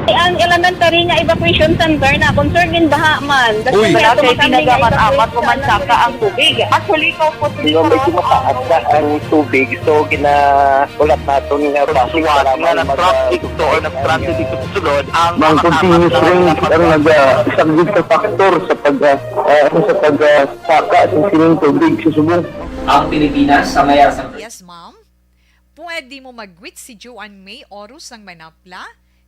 Ang elementary nga evacuation center na concern gin baha man. Uy! Wala kay pinagamat-amat ko man saka ang tubig. Actually, ikaw po, medyo mataas na ang tubig, so gina-, ulat naton nga traffic, nga mag-, nag-traffic to or nag-transit dito sa sulod, ang mga continuous rain ang nag-, ah, isang big factor sa pag, ah, ah, sa pag, ah, saka sa sining tubig sa subong. Ang Pilipinas sa may Yes, ma'am. Pwede mo mag-greet si Joanne May Oro sang Manapla,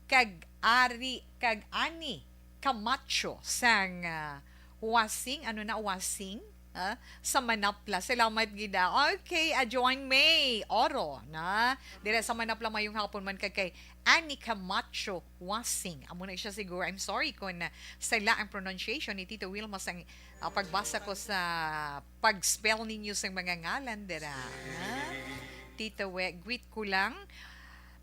kag Ari, kag Ani Camacho sang, ah, Wasing, ano na, Wasing? Ah, sa Manapla. Salamat gid, ah. Okay, ah, Joanne May Oro, na. Dira sa Manapla, mayong hapon man kag kay Ani Camacho Wasing. Amo na siya siguro. I'm sorry kung, ah, sala ang pronunciation ni Tito Wilma sang, ah, pagbasa ko sa pag-spell ninyo sang mga ngalan dira, ha? Tito We, greet ko lang.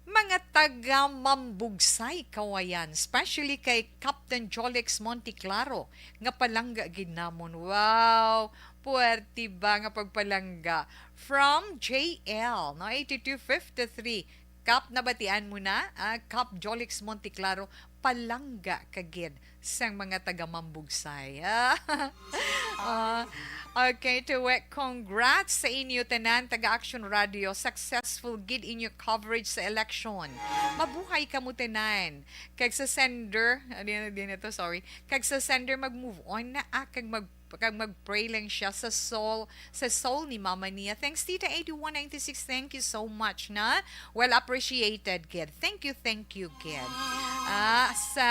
Mga taga Mambugsay, Kawayan, especially kay Captain Jolix Monteclaro, nga palangga gid namon. Wow! Puwerte ba nga pagpalangga? From J L, no? Eighty-two fifty-three. Cap, nabatian mo na? Ah, Cap Jolix Monteclaro, palangga ka gid sang mga taga Mambugsay. Ah, okay, Tuwek, congrats sa inyo tanan, taga Action Radio. Successful gid inyo coverage sa election. Mabuhay kamo tanan. Kag sa sender, ah, di na, di na to, sorry. Kag sa sender, mag-move on na, ah, kag mag kag mag-pray lang siya sa soul, sa soul ni mama niya. Thanks, Tita eighty-one ninety-six. Thank you so much, na. Well appreciated, kid. Thank you, thank you, kid. Ah, sa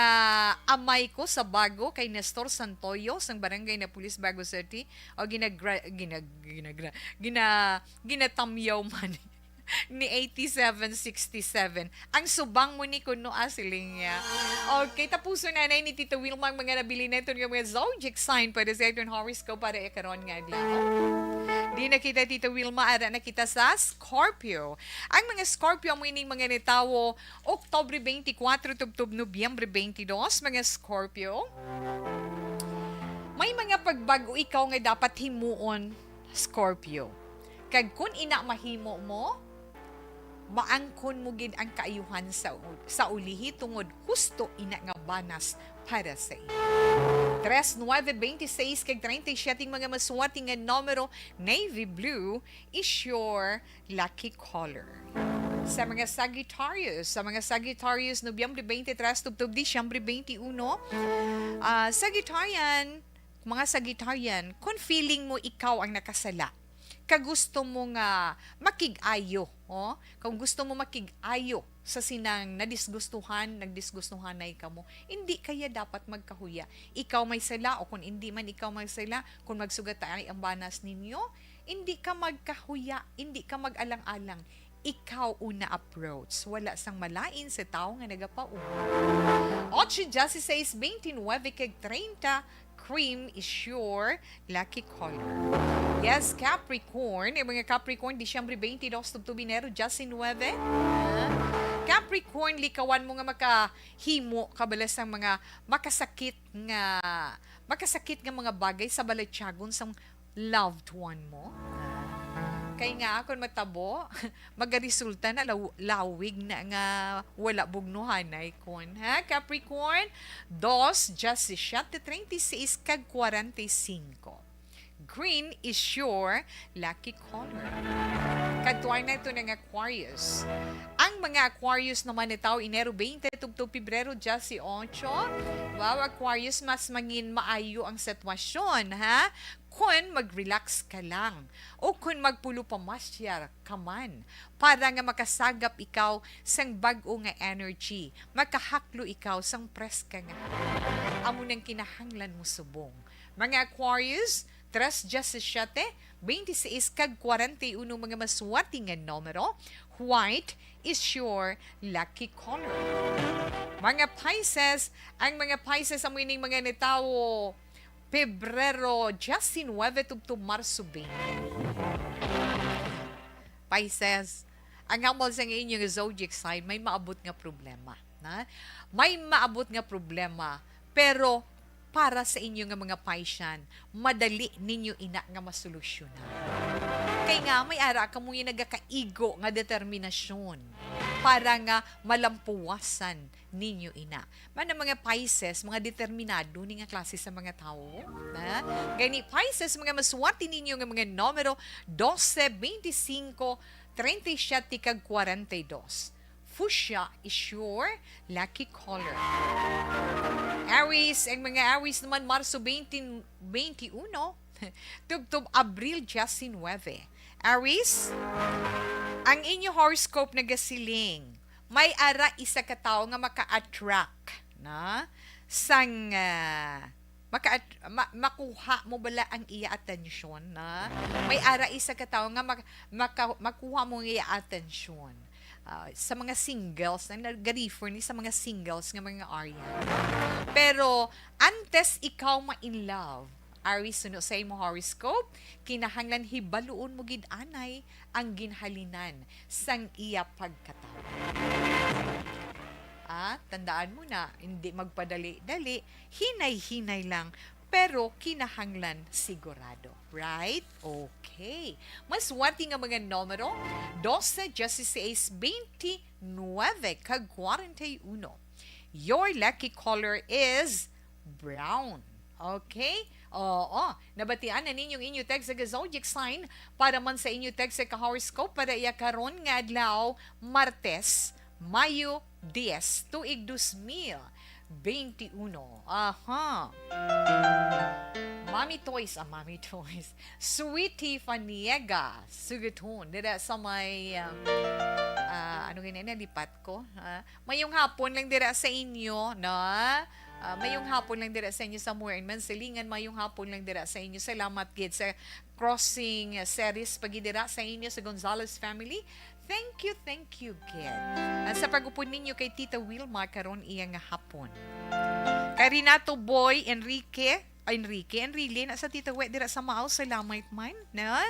amay ko sa Bago, kay Nestor Santoyo, sang Barangay Napoles, Bago City, o ginagra-, ginag-, ginagra-, gina-, ginatamyaw man ni eighty-seven sixty-seven. Ang subang mo ni kuno, ah, siling niya. Okay, tapuson na ni Tita Wilma ang mga nabilin naton nga mga zodiac sign para sa aton horoscope para karon nga adlaw. Di na kita, Tita Wilma, ara na kita sa Scorpio. Ang mga Scorpio, amo ining mga natawo Oktubre twenty-four tubtob Nobyembre twenty-two, mga Scorpio. May mga pagbag-o ikaw nga dapat himuon, Scorpio. Kag kun ina mahimo mo, maangkon mo gid ang kaayuhan sa, sa ulihi, tungod husto ina nga banas para sa imo. Tres, nuebe, twenty-six kag treinta y siete ang mga maswerte nga numero, navy blue is your lucky color. Sa mga Sagittarius, sa mga Sagittarius, Nobyembre twenty-three tubtob Disyembre twenty-one, ah, Sagittarian, mga Sagittarian, kung feeling mo ikaw ang nakasala, kag gusto mo nga makig-ayo, oh, kung gusto mo makig-ayo sa sinang nadisgustuhan, nagdisgustuhanay kamo, hindi kaya dapat magkahuya. Ikaw may sala, o kung hindi man ikaw may sala, kung magsugat ay ang banas ninyo, hindi ka magkahuya, hindi ka mag-alang-alang. Ikaw una approach. Wala sang malain sa tawo nga nagapauna. Ocho, dieciséis, veintinuebe, kag treinta, cream is your lucky color. Yes, Capricorn. Ang mga Capricorn, Disyembre twenty-two tubtob Enero diecinuebe. Ah. Capricorn, likawan mo nga makahimo ka bala sang mga makasakit nga, makasakit nga mga bagay sa balatyagon sang loved one mo. Kay nga, akon matabo, magaresulta na law-, lawig na nga wala bugnuhanay kon, ha, Capricorn? Dos, diecisiete, treinta y seis, kag cuarenta y cinco. Green is your lucky color. Kadtuan na ito ng Aquarius. Ang mga Aquarius naman natawo Enero twenty tubtob Pebrero dieciocho. Wow, Aquarius, mas mangin maayo ang sitwasyon, ha? Kun mag-relax ka lang o kun magpulo pamasyar ka man para nga makasagap ikaw sang bag-o nga energy, makahaklo ikaw sang preska nga hangin. Amo nang kinahanglan mo subong. Mga Aquarius, tres, diecisiete, veintiséis, kag cuarenta y uno mga maswerte nga numero, white is your lucky color. Mga Pisces, ang mga Pisces amo ining mga natawo Pebrero diecinuebe tubtob Marso twenty. Pisces, ang hambal sa inyo nga zodiac sign, may maabot nga problema, na? May maabot nga problema, pero para sa inyo nga mga Piscean, madali ninyo ina nga masolusyonan. Kay nga, may ara kamo nga nagakaigo nga determinasyon para nga malampuwasan ninyo ina. Man ang mga Pisces, mga determinado ni nga klase sa mga tawo, na? Gani, Pisces, mga maswerte ninyo nga mga numero, doce, veinticinco, treinta y siete, kag cuarenta y dos. Fuchsia is your lucky color. Aries, ang mga Aries naman, Marso twenty, twenty-one, tubtob Abril diecinuebe. Aries, ang inyo horoscope nagasiling, may ara isa ka tawo nga maka-attract, na, sang, ah, maka-at-, ma-, makuha mo bala ang iya atensyon, na? May ara isa ka tawo nga mak-, maka-, makuha mo ang iya atensyon. Ah, sa mga singles, ang nag-refer ni sa mga singles nga mga Aryan. Pero, antes ikaw ma-in love, Aries, suno sa imo horoscope, kinahanglan hibaluon mo gid anay ang ginhalinan sang iya pagkatawo. Ah, tandaan mo na, hindi magpadali-dali, hinay-hinay lang, pero kinahanglan sigurado. Right? Okay. Maswerte nga mga numero, doce, dieciséis, veintinuebe, kag cuarenta y uno. Your lucky color is brown. Okay? Oo. Nabatian na ninyong inyo text sa zodiac sign para man sa inyo text sa ka-horoscope para iya karon nga adlaw, Martes, Mayo diyes, tuig dos mil benti uno. Aha. Mami Toys, ah, Mami Toys. Sweetie Faniega, Suguton, dira sa may, um, ah, ano gani na, lipat ko, ah, mayong hapon lang dira sa inyo, no? Ah, mayong hapon lang dira sa inyo sa Muir and Mansilingan, mayong hapon lang dira sa inyo. Salamat gid sa Crossing, ah, Series pagi dira sa inyo sa Gonzales family. Thank you, thank you gid. At sa pag-upod ninyo kay Tita Wilma karon iya nga hapon. Kay Renato Boy Enrique, Enrique, Enrile na sa Tita We dira sa Mao, salamat man, na?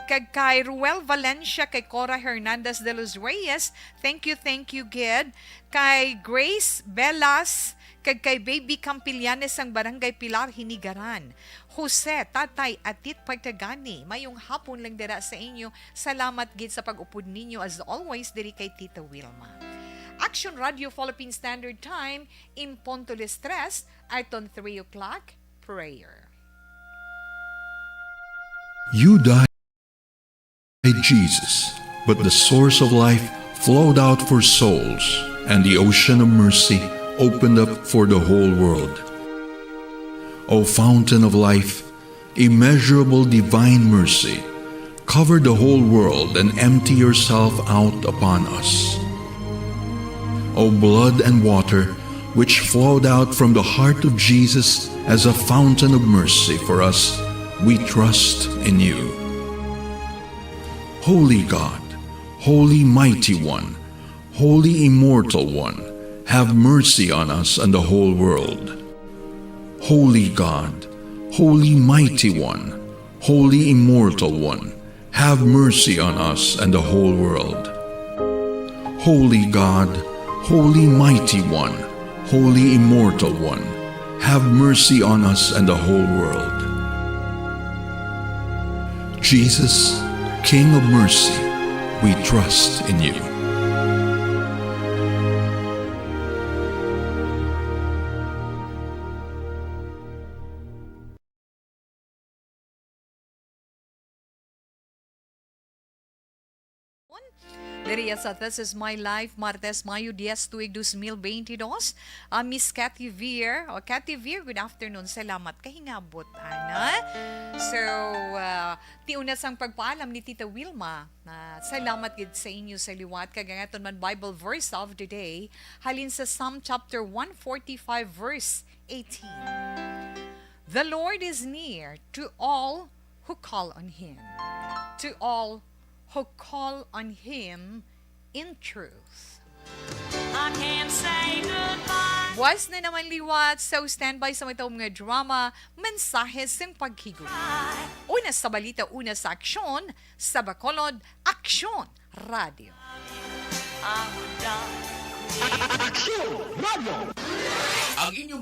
Kag kay Ruel Valencia, kay Cora Hernandez de los Reyes, thank you, thank you gid. Kay Grace Belas, kag kay Baby Campillanes sang Barangay Pilar, Hinigaran. Jose, Tatay, Atit Pagtagani, mayong hapon lang dira sa inyo. Salamat gid sa pag-upod ninyo as always diri kay Tita Wilma. Action Radio Philippine Standard Time, in punto las tres, aton three o'clock prayer. You died, Jesus, but the source of life flowed out for souls, and the ocean of mercy opened up for the whole world. O fountain of life, immeasurable divine mercy, cover the whole world and empty yourself out upon us. O blood and water, which flowed out from the heart of Jesus as a fountain of mercy for us, we trust in you. Holy God, Holy Mighty One, Holy Immortal One, have mercy on us and the whole world. Holy God, Holy Mighty One, Holy Immortal One, have mercy on us and the whole world. Holy God, Holy Mighty One, Holy Immortal One, have mercy on us and the whole world. Jesus, King of mercy, we trust in you. Diri sa This Is My Life, Martes, Mayo diyes, tuig dos mil benti dos. Ah, Miss Cathy Veer. O, Cathy Veer, good afternoon. Salamat kay hingabot, ana. So, ah, ti una sang pagpaalam ni Tita Wilma. Ah, salamat gid sa inyo sa liwat. Kag ang aton man Bible verse of the day, halin sa Psalm chapter one forty-five, verse eighteen. The Lord is near to all who call on Him, to all who call on Him in truth. I can't say goodbye. Buwas na naman liwat, so standby sa matawag nga drama, Mensahe sing Paghigugma. Una sa balita, una sa aksyon, sa Bacolod, Aksyon Radio. I would die. Aksyon Radio. Ang inyong